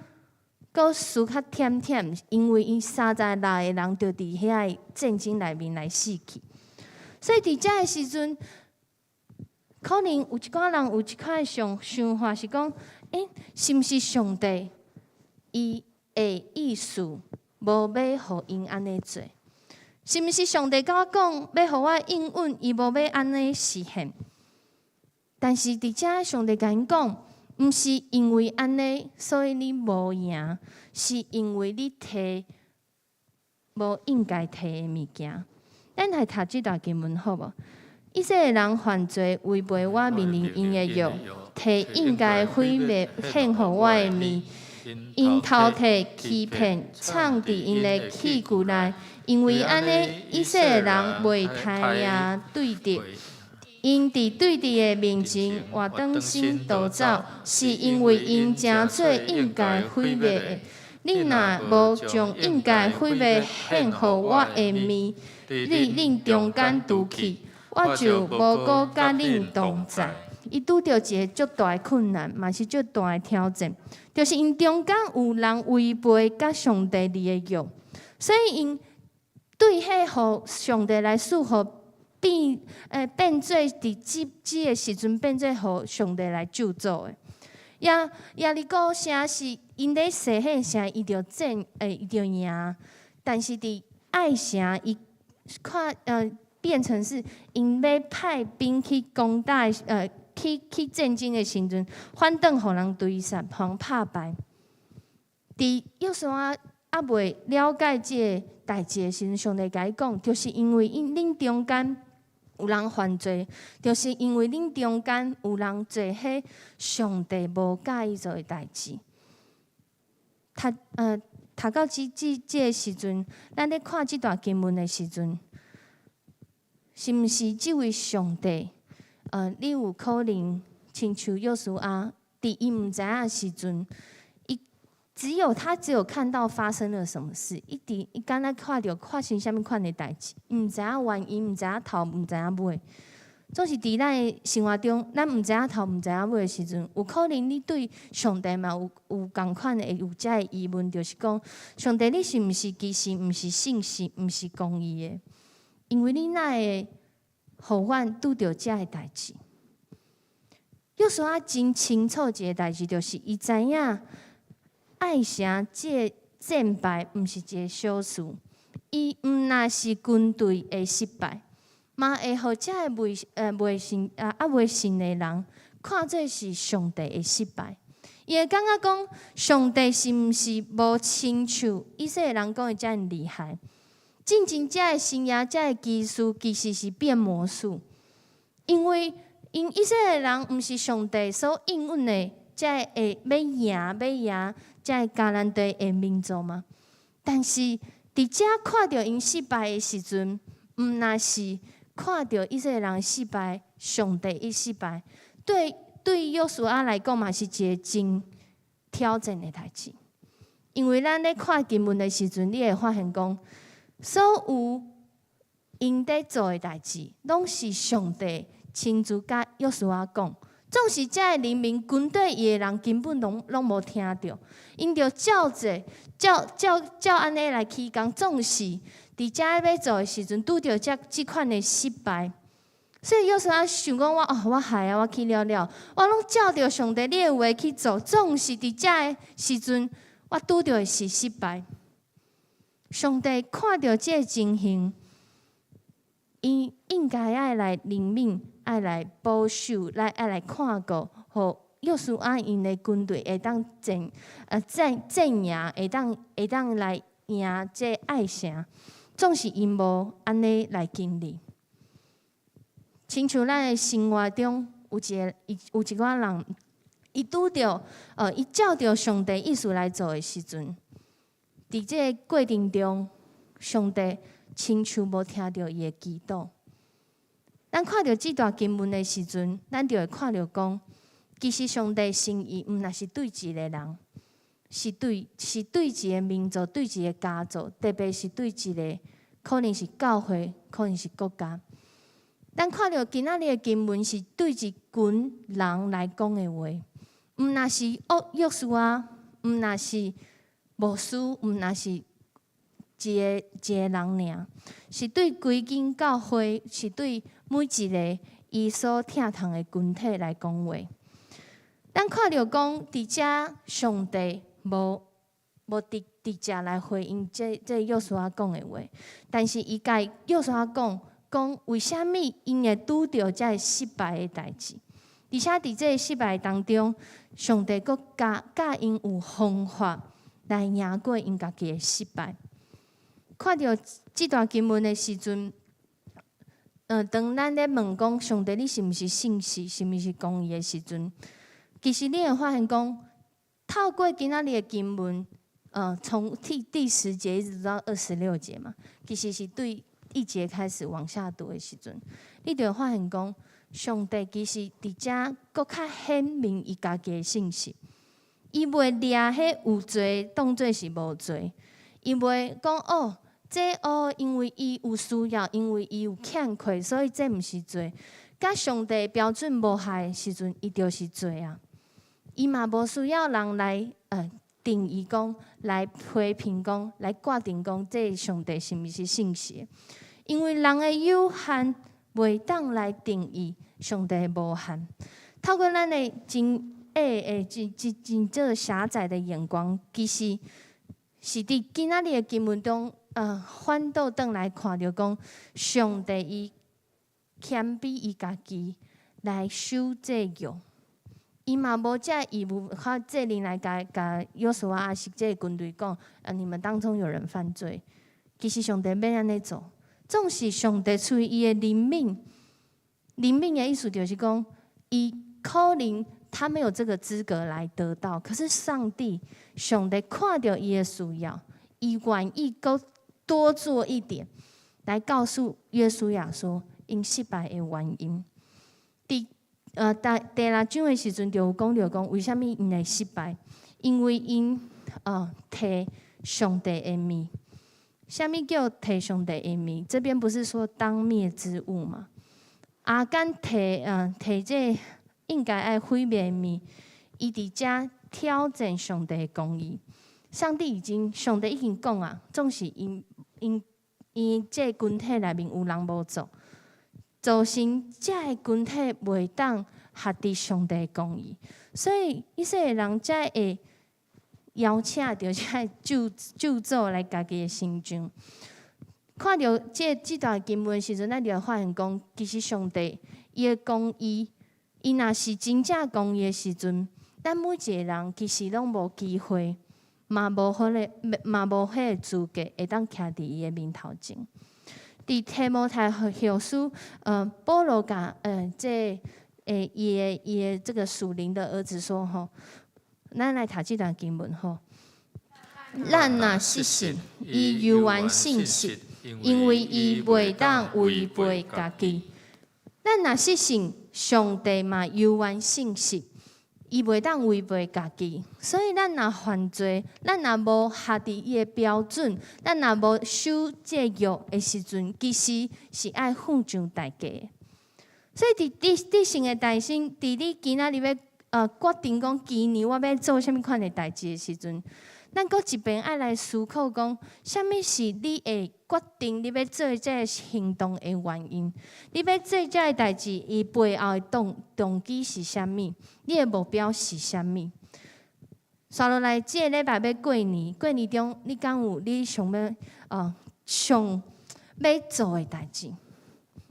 閣輸較忝忝，因為𪜶36個人就佇遐個戰爭內面來死去。所以佇遮個時陣，可能有一寡人有一款想想法是講，欸，是毋是上帝伊的意思無欲予𪜶按呢做？是毋是上帝共我講欲予我應允，伊無欲按呢實現？但是佇遮上帝共𪜶講，毋是因為按呢，所以你無贏，是因為你提無應該提的物件。咱來讀這段經文好無？以色列人犯罪，違背我命令𪜶的約，提應該毀滅獻予我的物，𪜶偷提欺騙，藏佇𪜶的器具內，因為按呢，以色列人袂刣贏對敵。𪜶佇對敵的面前活轉身逃走，是因為𪜶成做應該毀滅的。你若無將應該毀滅獻予我的物，佇恁中間除去，我就無閣佮恁同在。伊拄著一个足大的困難，嘛是足大的挑戰，就是𪜶中間有人違背佮上帝立的約，所以𪜶對彼予上帝來賜予變變做佇這這个時陣變做予上帝來咒詛的。耶耶利哥城是𪜶咧細細城，伊就戰伊就贏，但是佇愛城伊看變成是𪜶欲派兵去攻打去去戰爭的時陣，反轉予人追殺，予人拍敗。佇約書亞猶未了解這个代誌的時陣，上帝共伊講，就是因為𪜶恁中間有人犯罪，就是因為恁中間有人做彼上帝無佮意做的代誌。讀讀到這這這个時陣，咱咧看這段經文的時陣，是毋是這位上帝？你有可能親像約書亞，佇伊毋知影時陣，伊只有他只有看到發生了什麼事，伊佇伊敢若看著發生啥物款的代誌，毋知影原因，毋知影頭，毋知影尾。總是佇咱的生活中，咱毋知影頭，毋知影尾的時陣，有可能你對上帝嘛有有仝款的有遮个疑問，就是講，上帝你是毋是其實毋是信實，毋是公義的？因為你哪會予阮拄著遮个代誌？約書亞真清楚一个代誌，就是伊知影愛城這個戰敗毋是一个小事，伊毋若是軍隊的失敗，嘛會予遮个未未信啊猶未信的人看做是上帝的失敗。伊會感覺講，上帝是毋是無親像以色列人講的遮爾厲害？進前遮个神爺、遮个技師其實是變魔術，因為𪜶以色列人毋是上帝所應允的，遮个會欲贏欲贏遮個迦南地的民族嗎？但是佇遮看著𪜶失敗的時陣，毋若是看著以色列人失敗，上帝伊失敗，對對約書亞來講嘛是一个真挑戰的代誌。因為咱咧看經文的時陣，你會發現講，所有𪜶佇做的代誌，攏是上帝親自佮約書亞講。總是遮个人民軍隊伊的人根本攏攏無聽著，𪜶著照做，照照照按呢來起工，總是佇遮欲做的時陣，拄著這這款的失敗。所以約書亞想講我哦，我害啊，我去了了，我攏照著上帝你的話去做，總是佇遮个時陣，我拄著的是失敗。上帝看著這个情形，伊應該愛來憐憫，愛來保守，來愛來看顧，予約書亞𪜶的軍隊會當戰戰戰贏，會當會當來贏這愛城。總是𪜶無按呢來經歷。親像咱的生活中有一个有一寡人，伊拄著，伊照著上帝意思來做的時陣，佇這个過程中，上帝親像無聽著伊的祈禱。咱看著這段經文的時陣，咱就會看著講，其實上帝心意毋若是對一个人，是對一个民族、對一个家族，特別是對一个可能是教會，可能是國家。咱看著今仔日的經文是對一群人來講的話，毋若是約書亞，毋若是牧師，毋若是一个一个人爾，是對規間教會，是對每一个伊所疼痛的群體來講話。咱看著講，佇遮上帝無直接來回應這約書亞講的話，但是伊共約書亞講，講為啥物𪜶會拄著這个失敗的代誌，而且佇這个失敗當中，上帝閣教𪜶有方法來贏過𪜶家己的失敗。看著這段經文的時陣，當咱咧問講上帝，你是毋是信實，是毋是公義的時陣，其實你會發現講，透過今仔日的經文，從第10節一直到26節嘛，其實是對1節開始往下讀的時陣，你就會發現講，上帝其實佇遮閣較顯明伊家己的信實，伊袂掠彼有罪當做是無罪，伊袂講哦，這哦，因為伊有需要，因為伊有欠缺，所以這毋是罪。佮上帝標準無合的時陣，伊就是罪啊。伊嘛無需要人來定義講，來批評講，來決定講，這上帝是毋是信實？因為人的有限，袂當來定義上帝的無限。透過咱的真真真真這狹窄的眼光，其實是佇今仔日的經文中，反倒轉來看著講，上帝伊謙卑伊家己來守這約，伊嘛無這義務較責任來共約書亞抑是這個軍隊講，你們當中有人犯罪。其實上帝免按呢做，總是上帝出於伊的憐憫，憐憫的意思就是講，伊可能他沒有這個資格來得到，可是上帝上帝看著伊的需要，伊願意閣多做一點，來告訴約書亞說，𪜶失敗的原因。佇第六章的時陣就有講著講，為啥物𪜶會失敗？因為𪜶提上帝的物。啥物叫提上帝的物？這邊不是說當滅之物嗎？亞干提這應該愛毀滅的物，伊佇遮挑戰上帝的公義。上帝已經講啊，總是𪜶𪜶𪜶這個群體內面有人無做，造成這个群體袂當合佇上帝的公義，所以以色列人才會邀請著這个咒詛來家己的身上。看著這段經文時陣，咱就會發現講，其實上帝伊的公義，伊若是真正公義的時陣，咱每一个人其實攏無機會，嘛無彼個資格會當徛佇伊的面頭前。佇提摩太後書，保羅共這伊的這個屬靈的兒子說吼，咱來讀這段經文吼。咱若失信，伊猶原信實，因為伊袂當違背家己。咱若失信，上帝嘛猶原信實，伊袂當違背家己。所以咱若犯罪，咱若無合佇伊的標準，咱若無守這約的時陣，其實是愛付上代價的。所以佇得勝的大心，佇你今仔日欲決定講今年我欲做啥物款的代誌的時陣，咱閣一遍愛來思考講，啥物是你會決定你欲做這个行動的原因？你欲做這个代誌，伊背後的動機是啥物？你的目標是啥物？紲落來，這个禮拜欲過年，過年中你敢有你想欲做的代誌？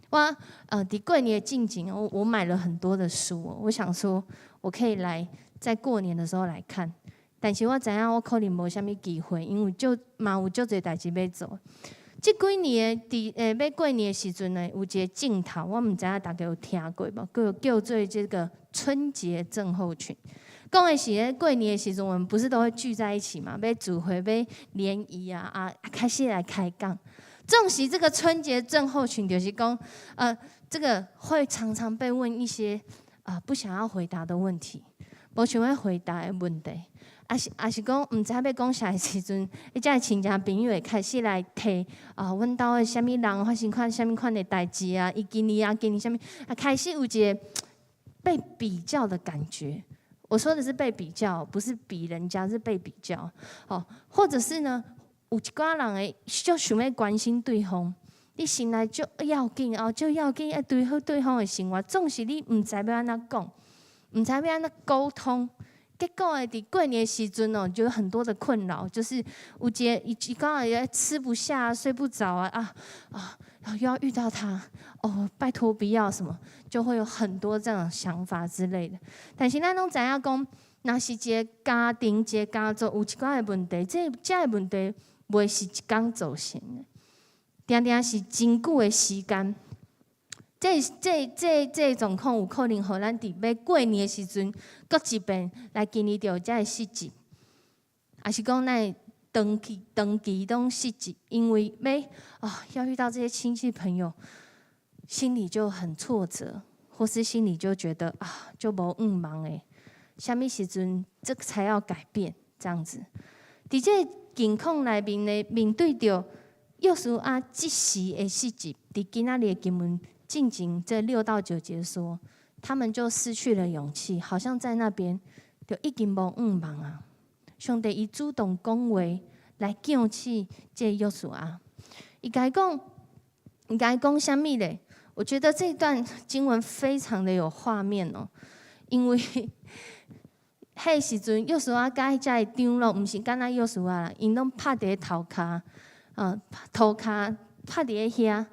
我佇過年的進前，我買了很多的書，我想說我可以來在過年的時候來看。但是我知影我可能無啥物機會，因為足嘛有足濟代誌欲做。這幾年佇欲過年的時陣呢，有一个症頭，我毋知影大家有聽過無？叫做這個春節症候群。講的是咧過年的時陣，我們不是都會聚在一起嘛？欲聚會，欲聯誼啊啊，開始來開講。總是這個春節症候群，就是講，這個會常常被問一些啊不想要回答的問題，無想欲回答的問題，抑是講毋知欲講啥的時陣，彼遮的親戚朋友會開始來提啊，阮兜的啥物人發生款啥物款的代誌啊，伊今年啊，今年啥物啊，開始有一個被比較的感覺。我說的是被比較，不是比人家，是被比較。哦，或者是呢，有一寡人會足想欲關心對方，你心內足要緊哦，足要緊愛對好對方的生活，總是你毋知欲按怎講，毋知欲按怎溝通，結果會佇過年的時陣哦，就有很多的困擾，就是有一個伊講會吃不下、睡不着啊啊啊，又要遇到他哦，拜託不要什麼，就會有很多這種想法之類的。但是咱攏知影講，若是一個家庭、一個家族有一寡的問題，這個問題袂是一工造成的，定定是真久的時間。這狀況有可能予咱佇欲過年的時陣，閣一遍來經歷著這个失志，抑是講咱長期長期攏失志，因為欲哦要遇到這些親戚朋友，心裡就很挫折，或是心裡就覺得啊，就無向望的，啥物時陣這個才要改變這樣子。佇這個境況內面呢，面對著約書亞即時的失志，佇今仔日的經文進前這6到9節說，他們就失去了勇氣，好像在那邊就已經無向望啊。上帝伊主動講話來叫醒這個約書亞，伊共伊講，伊共伊講啥物咧？我覺得這段經文非常的有畫面哦，因為彼時陣約書亞佮遮的長老，毋是干焦約書亞啦，𪜶攏拍佇咧塗跤，塗跤拍佇咧遐。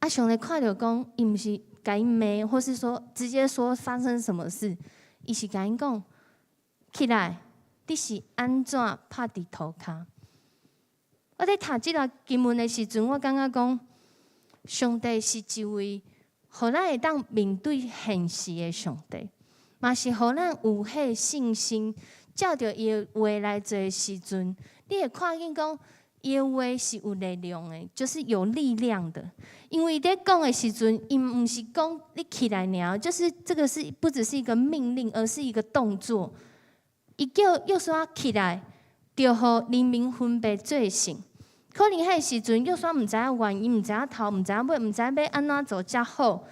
啊，上帝看著講，伊毋是共𪜶罵，或是說直接說發生什麼事，伊是共𪜶講起來，你是按怎拍佇塗跤？我佇讀這段經文的時陣，我感覺講，上帝是一位，予咱會當面對現實的上帝，嘛是予咱有彼个信心，照著伊的話來做的時陣，你會看見講，伊的話是有力量的，就是有力量的。因為伊佇講的時陣，伊毋是講你起來爾，就是這個是不只是一個命令，而是一個動作。伊叫約書亞起來，就予人民分別做聖。可能彼个時陣約書亞毋知影原因，毋知影頭，毋知影尾，毋知影欲按怎做才好。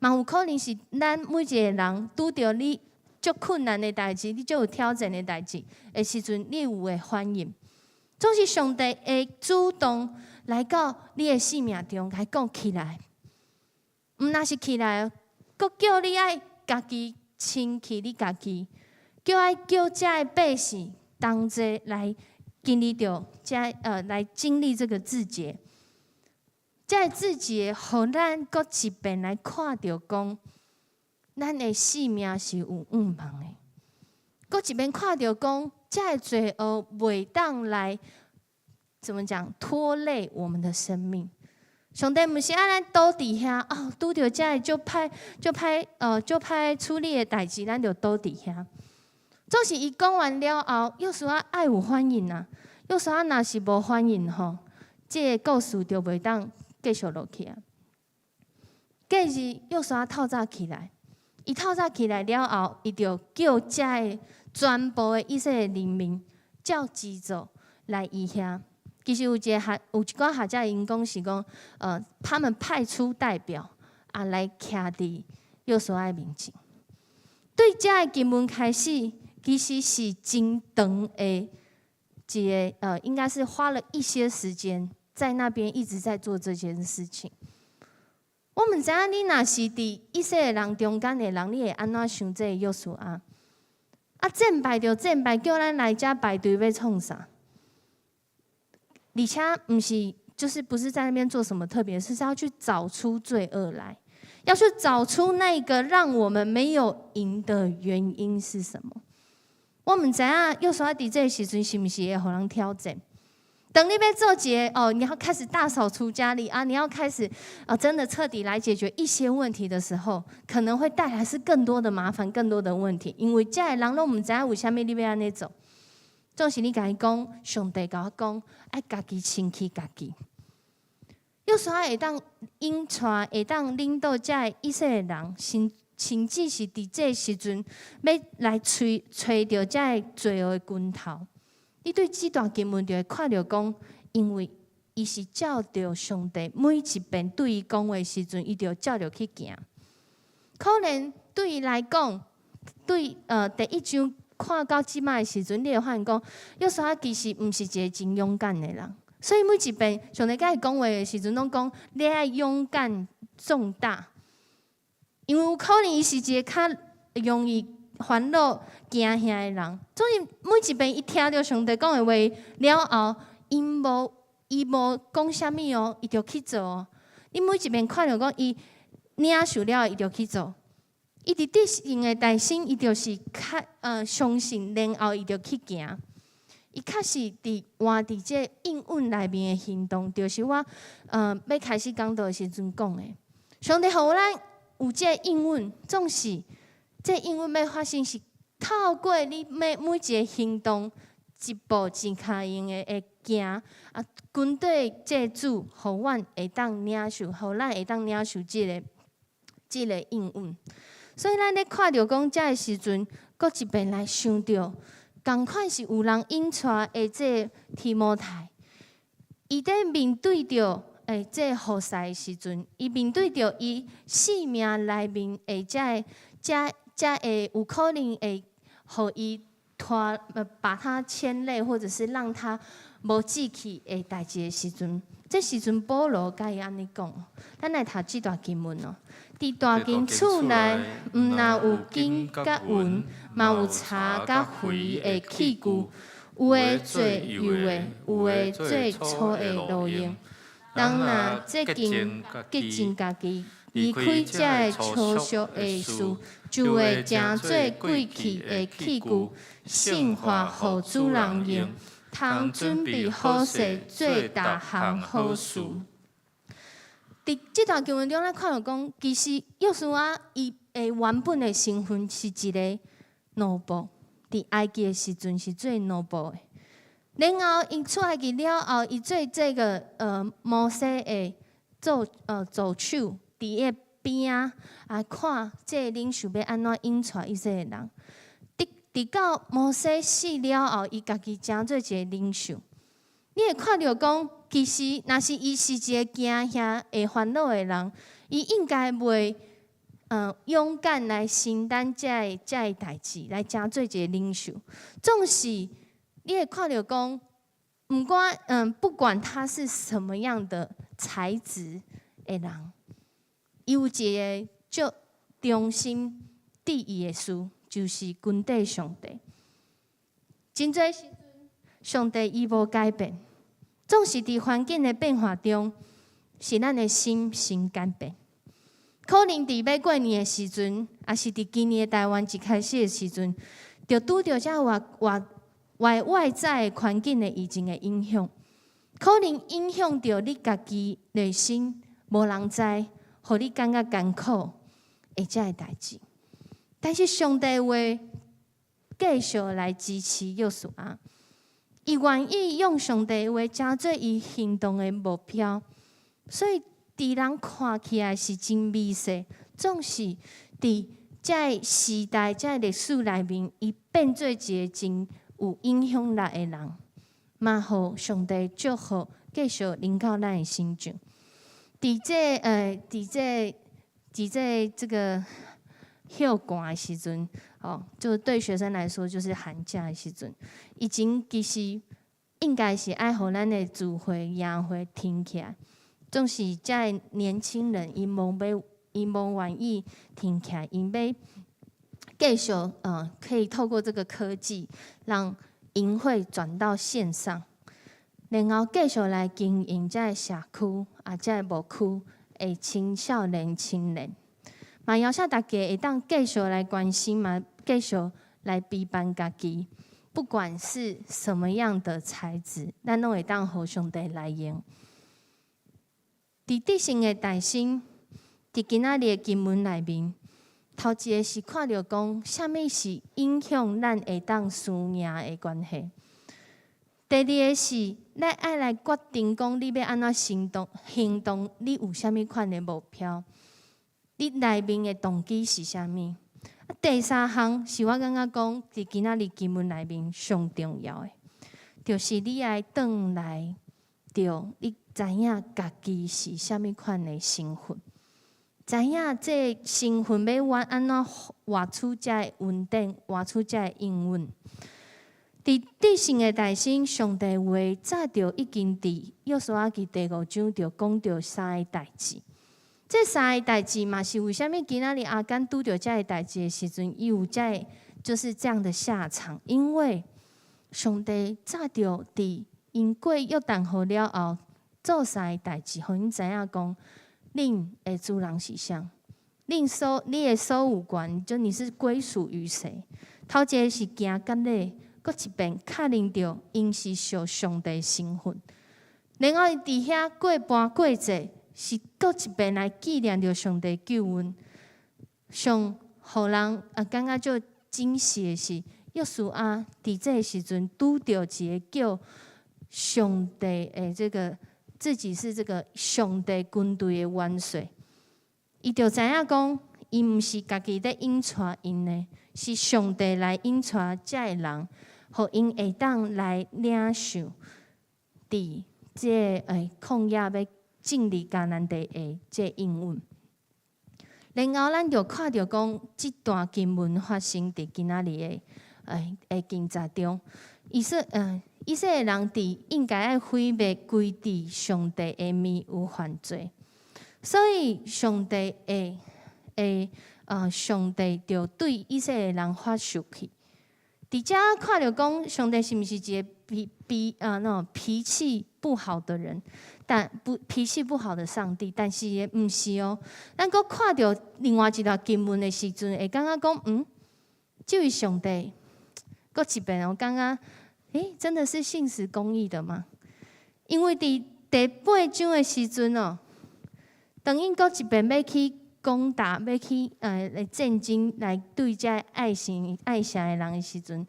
嘛有可能是咱每一個人拄著你足困難的代誌，你足有挑戰的代誌的時陣，你有的反應。總是上帝會主動來到你的生命中，共伊講起來。毋若是起來，閣叫你愛家己清氣你家己，叫愛叫遮的百姓同齊來經歷著遮來經歷這個自潔。這個自潔，予咱閣一遍來看著講，咱的性命是有向望的。閣一遍看著講，這個罪惡袂當來怎麼講拖累我們的生命。上帝毋是愛咱倒佇遐哦，拄著這個足歹處理的代誌，咱就倒佇遐。總是伊講完了後，約書亞愛有反應啊。約書亞若是無反應吼，這個故事就袂當繼續落去啊。隔日約書亞透早起來，伊透早起來了後，伊就叫遮的全部的以色列人民照支族來伊遐。其實有一個學，有一寡學者𪜶講是講，他們派出代表啊來徛佇約書亞面前。對遮的經文開始，其實是真長的一個，應該是花了一些時間在那邊一直在做這件事情。我毋知影你若是佇以色列人中間的人，你會按怎想這個約書亞？啊，戰敗就戰敗，叫咱來遮排隊欲創啥？而且毋是，就是不是在那邊做什麼特別，是要去找出罪惡來，要去找出那個讓我們沒有贏的原因是什麼。我毋知影約書亞佇這個時陣是毋是會予人挑戰，當你欲做一个哦，你要開始大掃除家裡啊，你要開始啊，真的徹底來解決一些問題的時候，可能會帶來是更多的麻煩、更多的問題。因為遮的人攏毋知影為啥物你欲按呢做。總是你共伊講，上帝共我講，愛家己清氣家己。約書亞會當引帶，會當領導遮的以色列人，甚至是佇這個時陣，欲來揣揣著遮的罪惡的根頭。你對這段經文就會看著講，因為伊是照著上帝每一遍對伊講話時陣，伊就照著去行。可能對伊來講，對第一章看到這擺的時陣，你會發現講，約書亞其實毋是一个真勇敢的人。所以每一遍上帝共伊講話的時陣，攏講你愛勇敢壯膽，因為有可能伊是一个較容易煩惱、驚嚇的人。所以每一遍伊聽著上帝講的話了後，伊無講啥物哦，伊就去做哦。你每一遍看著講伊領受了後，伊就去做。伊佇得勝的大心，伊就是較相信，然後伊就去行。伊確實佇活佇這應允內面的行動，就是我欲開始講道的時陣講的。上帝予咱有這個應允，總是這應允欲發生，是透過你每一个行動，一步一跤印的會行啊，跟綴這個主，予阮會當領受，予咱會當領受這个應允。所以咱咧看著講這个時陣，閣一遍來想著，仝款是有人引帶的這提摩太，伊佇面對著這個服侍的時陣，伊面對著伊性命內面的這个這會有可能會予伊拖，把他牽累，或者是讓他無志氣的代誌的時陣，這時陣保羅共伊按呢講，咱來讀這段經文哦。佇大間厝內，毋但有金佮銀，嘛有柴佮灰的器具，有的做幼的，有的做粗的路用。人若潔淨潔淨家己，離開這个粗俗的事，就會成做貴氣的器具，聖化予主人用，通準備好勢做逐項好事。佇這段經文中，咱看著講，其實約書亞伊的原本的身份是一个奴僕，佇埃及的時陣是做奴僕的。然後伊出埃及了後，伊做這个摩西的做助手，佇伊邊仔啊看這个領袖欲按怎引帶以色列人。直到摩西死了後，伊家己成做一个領袖。你會看著講，其實若是伊是一個驚嚇會煩惱的人，伊應該袂勇敢來承擔這个代誌，來成做一个領袖。總是你會看著講，毋管不管他是什麼樣的材質的人，伊有一个足忠心致意的事，就是跟綴上帝。真濟時陣，上帝伊無改變，總是佇環境的變化中，是咱的心先改變。可能佇欲過年的時陣，抑是佇今年的台灣一開始的時陣，就拄著遮外在的環境的疫情的影響，可能影響著你家己內心，無人知，予你感覺艱苦的這个代誌。但是上帝話繼續來支持約書亞，伊願意用上帝話成做伊行動的目標，所以佇人看起來是真微細，總是佇這个時代、這个歷史內面，伊變做一个真有影響力的人，嘛予上帝祝福繼續臨到咱的身上。佇這個休寒的時陣，哦，就對學生來說就是寒假的時陣。以前其實應該是愛予咱的聚會、營會停起來，總是遮的年輕人𪜶無願意停起來，𪜶欲繼續可以透過這個科技，讓營會轉到線上，然後繼續來經營遮的社區啊，遮的牧區的青少年、青年。嘛邀請大家會當繼續來關心，嘛繼續來陪伴家己。不管是什麼樣的材質，咱攏會當予上帝來用。佇得勝的大心，佇今仔日的經文內面，頭一个是看著講，啥物是影響咱會當輸贏的關係。第二个是，咱愛來決定講，你欲按怎行動？行動你有啥物款的目標？你內面的動機是啥物？啊，第三項是我感覺講，佇今仔日經文內面上重要的，就是你愛轉來著，你知影家己是啥物款的身份，知影這個身份欲按怎活出這个恩典，活出這个應允。佇得勝的大心，上帝話早就已經佇約書亞記第五章就講著三个代誌。這三个代誌嘛，是為啥物今仔日亞干拄著這个代誌的時陣，伊有這个就是這樣的下場？因為上帝早就佇𪜶過約旦河了後，做三个代誌，予𪜶知影講，恁的主人是誰？你的所有權，就你是歸屬於誰？頭一个是行割禮。閣一遍確認著，𪜶是屬上帝身份。然後伊佇遐過盤過節，是閣一遍來紀念著上帝救恩。上予人啊感覺足驚喜的是，約書亞佇這个時陣拄著一个叫上帝的這個自己是這個上帝軍隊的元帥，伊就知影講，伊毋是家己咧引帶𪜶的，是上帝來引帶這个人。予𪜶會當來領受佇這个曠野欲進入迦南地的這個應允。然後咱就看著講，這段經文發生佇今仔日的經節中，以色列人佇應該愛毀滅歸佇上帝的面有犯罪，所以上帝就對以色列人發受氣。佇遮看著講，上帝是毋是一个脾脾啊那種脾氣不好的人？但不脾氣不好的上帝，但是毋是哦。咱閣看著另外一段經文的時陣，會感覺講，這位上帝，閣一遍我感覺，真的是信實公義的嗎？因為佇第八章的時陣哦，當𪜶閣一遍欲去攻打，欲去來戰爭來對這愛城的人的時陣，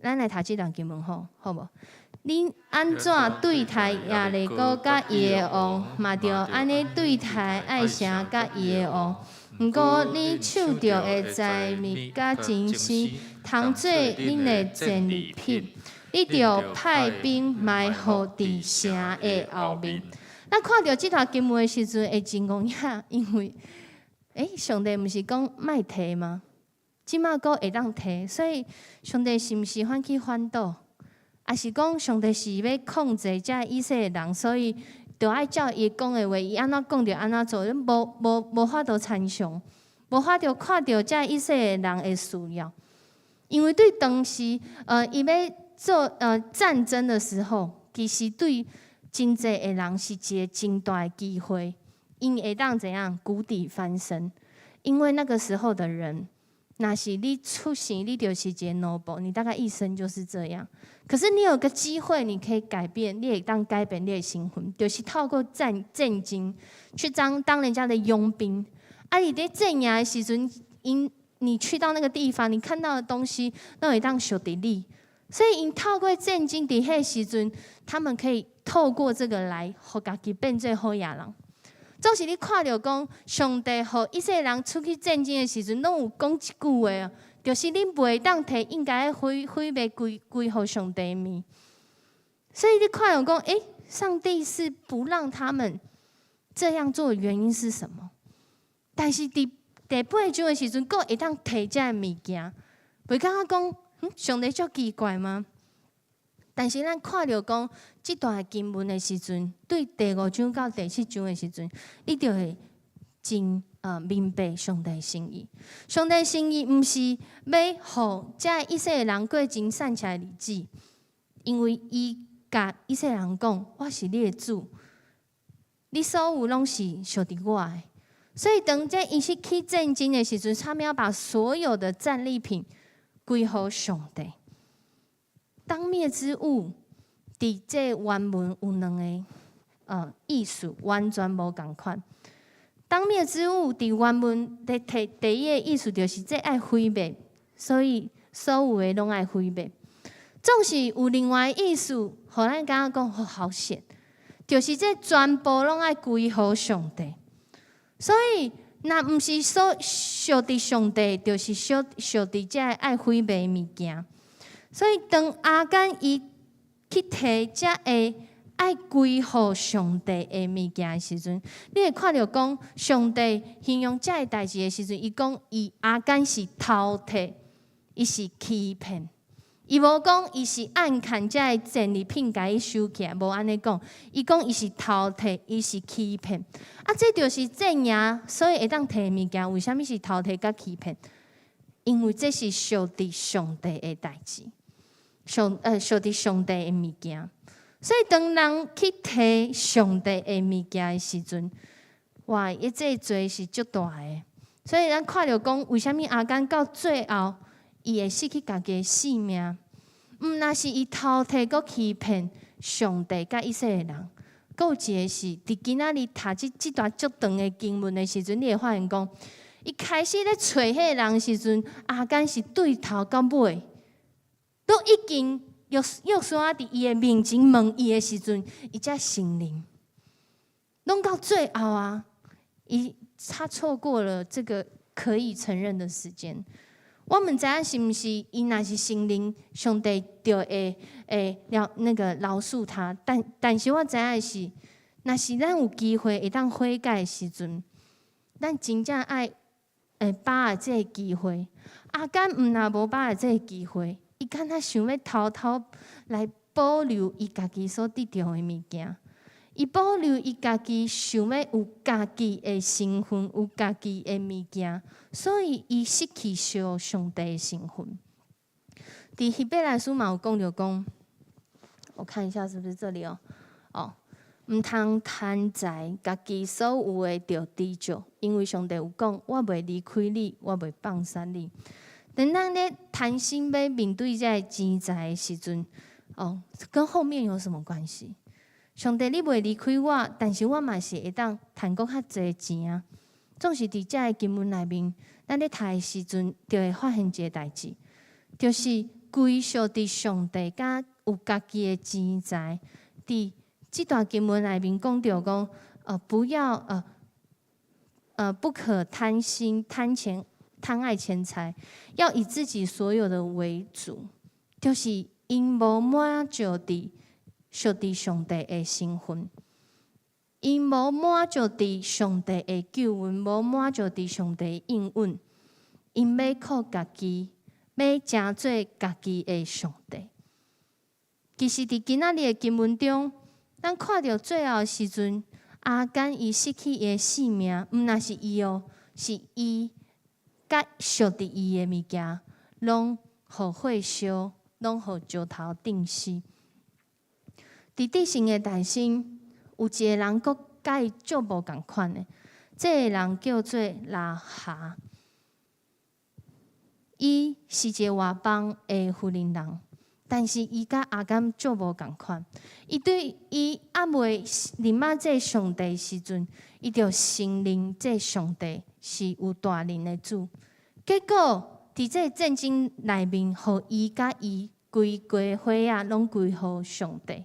咱來讀這段經文好，好無？恁按怎對待耶利哥佮伊的王，嘛著按呢對待愛城佮伊的王。毋過恁手中的財物佮金絲，通做恁的戰利品。你著派兵埋伏佇城的後面。咱看著這段經文的時陣，會真戇影，因為上帝毋是講莫提嗎？這馬閣會當提，所以上帝是毋是反去反倒？抑是講上帝是欲控制這以色列人，所以著愛照伊講的話，伊按怎講就按怎做，無法度參詳，無法度看著這以色列人的需要。因為對當時，伊欲做戰爭的時候，其實對真濟的人是一個真大的機會，𪜶會當怎樣谷底翻身？因為那個時候的人，若是你出生，你就是一个奴僕，你大概一生就是這樣。可是你有個機會，你可以改變，你會當改變你的身份，就是透過戰爭去當人家的傭兵。啊，你佇戰營的時陣，𪜶你去到那個地方，你看到的東西，攏會當屬佇你。所以，𪜶透過戰爭佇彼个時陣，他們可以透過這個來，予家己變做好野人。總是你看著講，上帝予以色列人出去戰爭的時陣，攏有講一句話，就是恁袂當提應該毀滅歸予上帝的物。所以你看著講，上帝是不讓他們這樣做的原因是什麼？但是佇第八章的時陣，閣會當提這个物件，袂感覺講，上帝足奇怪嗎？但是咱看著講這段經文的時陣，對第五章到第七章的時陣，你就會真明白上帝心意。上帝心意毋是欲予這以色列人過真散赤的日子，因為伊共以色列人講：我是你的主，你所有攏是屬佇我的。所以當這伊是去戰爭的時陣，他們要把所有的戰利品歸予上帝。當滅之物，佇這原文有兩个意思，完全無仝款。當滅之物佇原文的第一个意思就是這愛毀滅，所以所有的攏愛毀滅。總是有另外意思，予咱感覺講好險，就是這全部攏愛歸予上帝。所以，若毋是所屬佇上帝，就是屬佇這愛毀滅的物件。所以，當亞干伊去提這个愛歸予上帝的物件的時陣，你會看著講上帝形容這个代誌的時陣，伊講伊亞干是偷提，伊是欺騙。伊無講伊是按牽這个戰利品共伊收起來，無按呢講。伊講伊是偷提，伊是欺騙。啊，這就是陣營，所以會當提物件，為啥物是偷提佮欺騙？因為這是屬佇上帝的代誌，屬佇上帝的物件。所以當人去提上帝的物件的時陣，哇！伊這個罪是足大的。所以咱看著講，為啥物亞干到最後，伊會失去家己的性命？毋但是伊偷提閣欺騙上帝佮以色列人，閣有一个是，佇今仔日讀這段足長的經文的時陣，你會發現講，伊開始咧揣彼个人的時陣，亞干是對頭到尾，都已經約書亞佇伊的面前問伊的時陣，伊才承認。攏到最後啊，他錯過了這個可以承認的時間。我毋知影是毋是伊若是承認，上帝就會饒那個饒恕他。但是我知影的是，若是咱有機會會當悔改的時陣，咱真正愛把握這个機會。亞干毋若無把握這个機會，伊敢若想欲偷偷來保留伊家己所得著的物件。伊保留伊家己想欲有家己的身份，有家己的物件，所以伊失去上帝的身份。佇希伯來書嘛有講著講，我看一下是不是這裡哦？哦，毋通貪財，家己所有的著知足，因為上帝有講，我袂離開你，我袂放捨你。當咱咧貪心欲面對這个錢財的時陣，哦，跟後面有什麼關係？上帝，你袂離開我，但是我嘛是會當趁閣較濟錢啊。總是佇這个經文內面，咱咧讀的時陣，就會發現一个代誌，就是歸屬佇上帝，佮有家己的錢財。佇這段經文內面講著講，不要不可貪心、貪錢、貪愛錢財，要以自己所有的為主，就是𪜶無滿足佇屬佇上帝的身份，𪜶無滿足佇上帝的救恩，無滿足佇上帝的應允，𪜶欲靠家己，欲成做家己的上帝。其實，佇今仔日的經文中，咱看著最後的時陣，亞干伊失去伊的性命，毋但是伊哦，是伊佮屬佇伊的物件，攏予火燒，攏予石頭釘死。佇得勝的大身，有一个人閣佮伊足無仝款的，這个人叫做喇合。伊是一个外邦的婦人人，但是伊佮亞干足無仝款。伊對伊猶未認捌這个上帝時陣，伊就承認這个上帝是有大能的主。結果佇這個戰爭內面，予伊佮伊規家伙仔攏歸予上帝。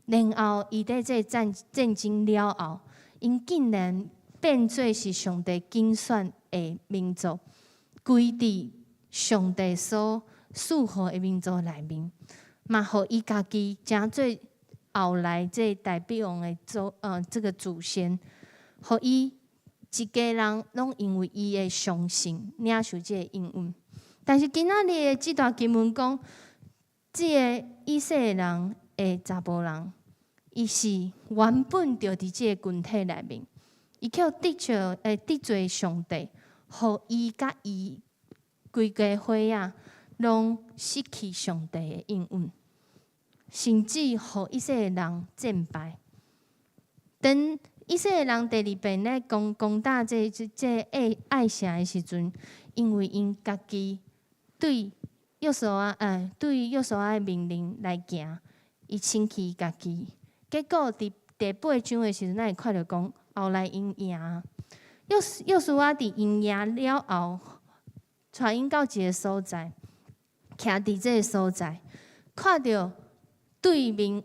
然後，伊佇這個戰爭了後，𪜶竟然變做是上帝揀選的民族，歸佇上帝所賜予的民族內面，嘛予伊家己成做後來這個大衛王的這個祖先，予伊一家人攏因為伊的相信領受這個應允。但是今仔日的這段經文講，這个以色列人的查埔人，伊是原本就佇這个群體內面，伊去得罪上帝，予伊佮伊規家伙仔攏失去上帝的應允，甚至予以色列人戰敗。當以色列人第二遍咧攻打這愛城的時陣，因為𪜶家己對約約書亞，對約書亞的命令來行，伊清氣家己。結果佇第八章的時陣，咱會看著講，後來𪜶贏。約書亞佇𪜶贏了後，帶𪜶到一个所在，徛佇這个所在，看著對面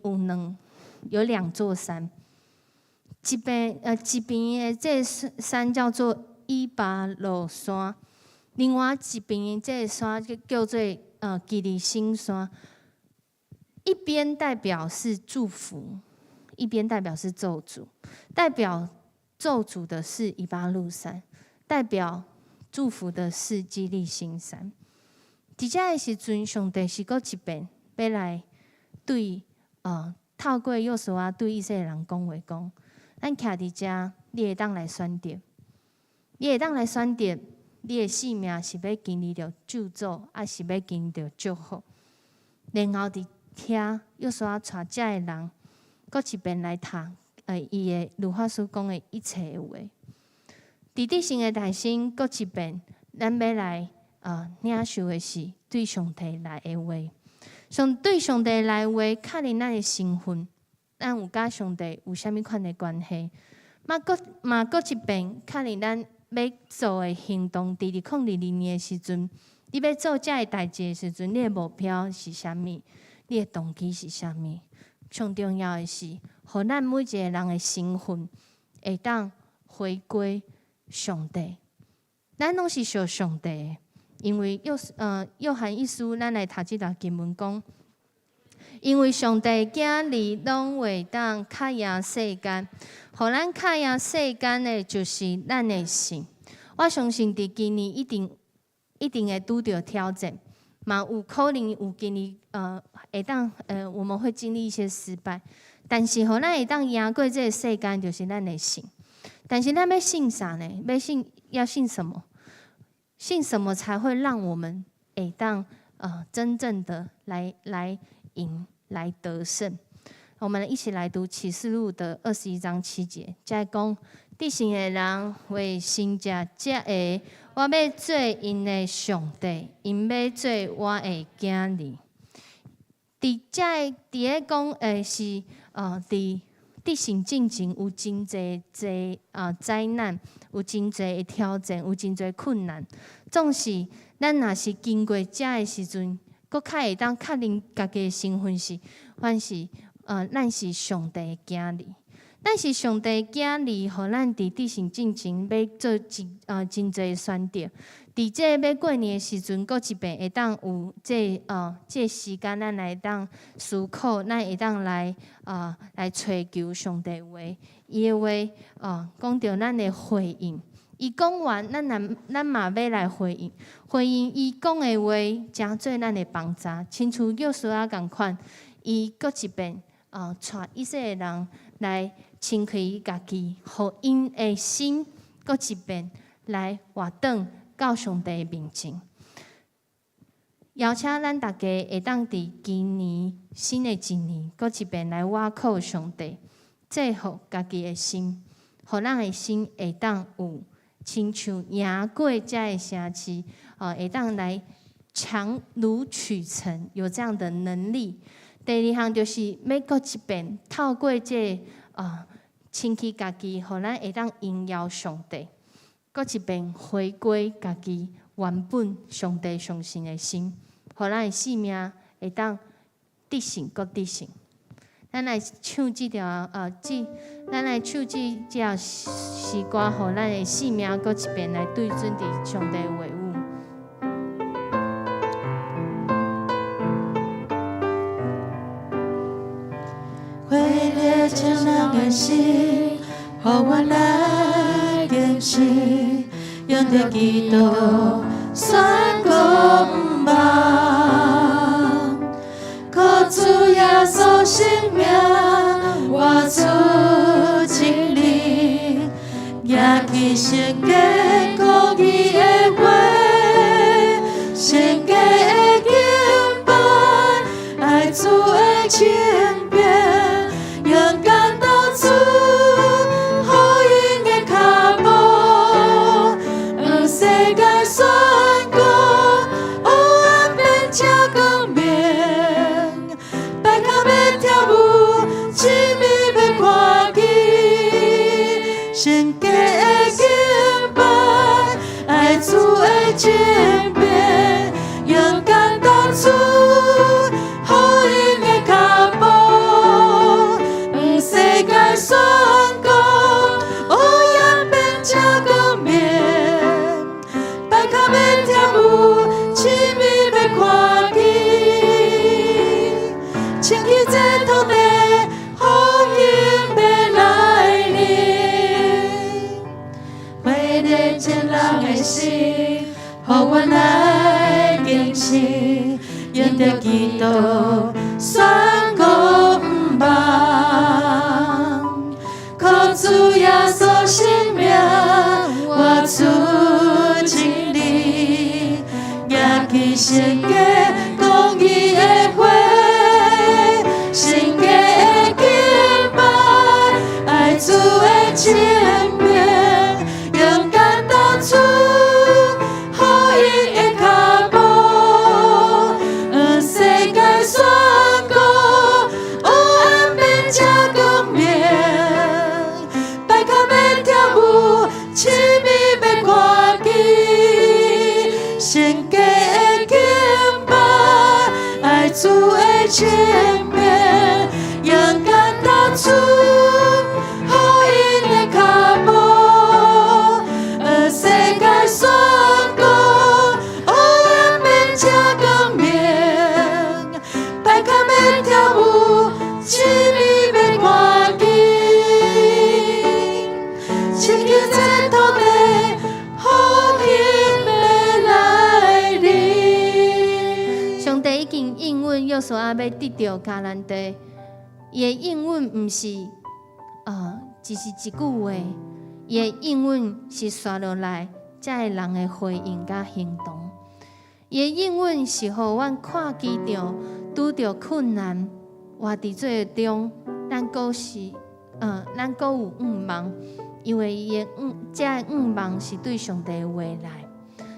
有兩座山，一邊的這个山叫做以巴路山，另外一邊的這个山就叫做基利心山。一邊代表是祝福，一邊代表是咒詛。代表咒詛的是以巴路山，代表祝福的是基利心山。佇這个時陣，上帝是閣一遍欲來對透過約書亞對以色列人講話講，咱徛佇遮，你會當來選擇，你會當來選擇，你的性命是欲經歷著咒詛，抑是欲經歷著祝福。然後佇遐，約書亞帶遮个人，閣一遍來讀伊的律法書講的一切的話。佇得勝的大心，閣一遍，咱欲來領受的是對上帝來的話。對上帝來的話，確認咱的身份，咱有佮上帝有啥物款的關係。嘛閣嘛閣一遍確認咱欲做的行動，佇2022年的時陣，你欲做這个代誌的時陣，你的目標是啥物？你的動機是啥物？上重要的是，予咱每一个人的身份會當回歸上帝。咱攏是屬上帝的，因為約翰一書，咱來讀這段經文講，因為上帝囝兒攏會當較贏世間，予咱較贏世間的，就是咱的信。我相信佇今年一定一定會拄著挑戰，嘛有可能有經歷會當我們會經歷一些失敗，但是予咱會當贏過這个世間，就是咱的信。但是咱欲信啥呢？欲信要信什麼？信什麼才會讓我們會當真正的來贏來得勝？我們一起來讀啟示錄的21章7節，在講得勝的人為勝者這个，我欲做𪜶的上帝，𪜶欲做我的囝兒。佇這个佇咧講，是佇得勝進前有真濟濟災難，有真濟的挑戰，有真濟困難。總是咱若是經過這个時陣，閣較會當確認家己的身份是，凡是咱是上帝的囝兒。咱是上帝的囝兒，予咱佇得勝進前欲做真濟選擇。佇這个欲過年的時陣，閣一遍會當有這个時間，咱來當思考，咱會當來揣求上帝話，伊的話講著咱的回應。伊講完，咱嘛欲來回應，回應伊講的話，成做咱的幫助。親像約書亞仝款，伊閣一遍帶以色列人來清開伊家己，予𪜶的心閣一遍來活轉到上帝面前。邀請咱大家會當佇今年新的一年，閣一遍來倚靠上帝，制服家己的心，予咱的心會當有親像贏過這个城市，會當來強弩取城，有這樣的能力。第二項就是欲閣一遍透過這个清氣家己，予咱會當榮耀上帝，閣一遍回歸家己原本上帝相信的心，予咱的性命會當得勝，閣得勝。咱來唱這條詩歌，予咱的性命閣一遍來對準佇上帝的話語。火熱情人的心，予我來堅持，用著基督宣告毋忘，靠主耶穌生命活出真理，舉起聖潔公義的話，聖潔的敬拜，愛主的清白，勇敢到主予𪜶的跤步，向世界宣告，黑暗變成前面，勇敢踏出福音的跤步，向世界宣告，黑暗變成光明，白跤欲跳舞，痴迷欲看見，清去這土地，福音欲來臨，火熱情人的心，予阮來堅持，沿著基督宣告毋望，靠主耶穌生命活出真理，舉起聖潔公義的火，聖潔的敬拜，愛主的前面，勇敢踏出福音的跤步，向世界宣告，黑暗變成光明，白跤欲跳舞，痴迷欲看見，聖潔的敬拜，愛主的前面，勇敢踏出福音的跤步，向世界宣告，黑暗變成光明，白跤欲跳舞，痴迷欲看見，清去這土地，福音欲來臨。上帝已經應允約書亞欲得著迦南地，伊的應允毋是只是一句話，伊的應允是紲落來，遮个人的回應佮行動。伊的應允是予阮看見著拄著困難，活佇這個中，咱閣有向望，因為伊的向，這个向望是對上帝的話來。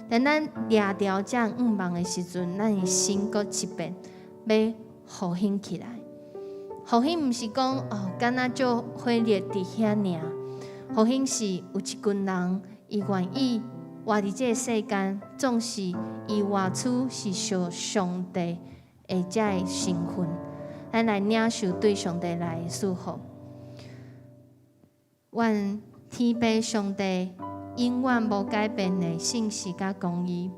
但咱掠著這个向望的時陣，咱的心閣一變，欲復興起來。復興毋是講哦，敢若做火熱佇遐爾。復興是有一群人，伊願意活佇這个世間，總是伊活出是屬上帝的這个身份。咱來領受對上帝來的祝福。願天父上帝永遠無改變的信實佮公義，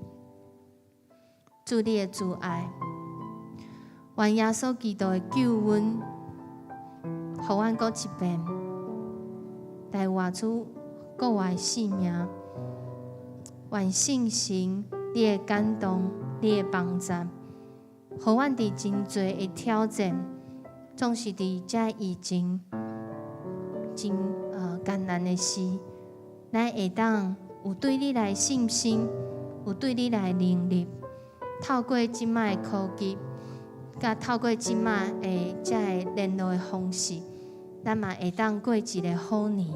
主你的慈愛，願耶穌基督的救恩，予阮閣一遍來活出閣活的生命。願聖神你的感動，你的幫助，予阮佇真濟的挑戰，總是佇這疫情真艱難的時，咱會當有對你來信心，有對你來能力，透過這擺的科技，佮透過這擺的這个聯絡的方式，咱嘛會當過一个好年。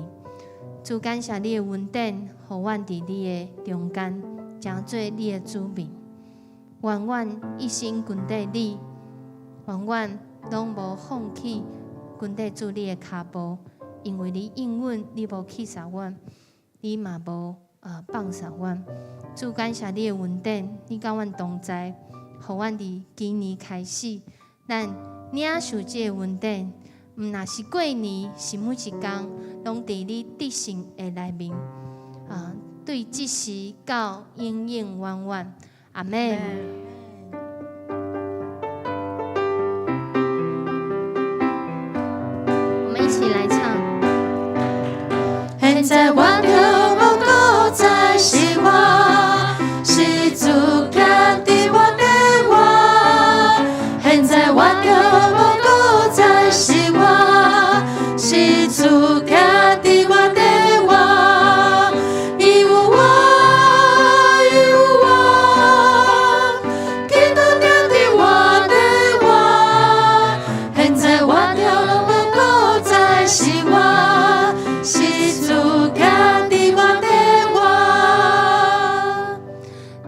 主感謝你的恩典，予阮佇你的中間，成做你的子民。願阮一心跟綴你，願阮攏無放棄跟綴主你的跤步，因為你應允，你無棄殺阮，你嘛無放殺阮。主感謝你的恩典，你佮阮同在，予阮佇今年開始，咱領受這个恩典，毋若是過年，是每一工，攏佇你得勝的內面，啊，對這時到永永遠遠，阿們。我們一起來唱。現在我著無閣再是我，是主徛佇我底外。現在我著無閣再是我，是主徛佇我底外。伊有我，伊有我，基督徛佇我底外。現在我著無閣再是我，是主徛佇我底外。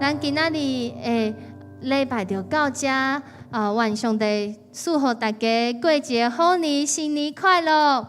咱今仔日的禮拜就到這，啊，願上帝賜予大家過一个好年，新年快樂。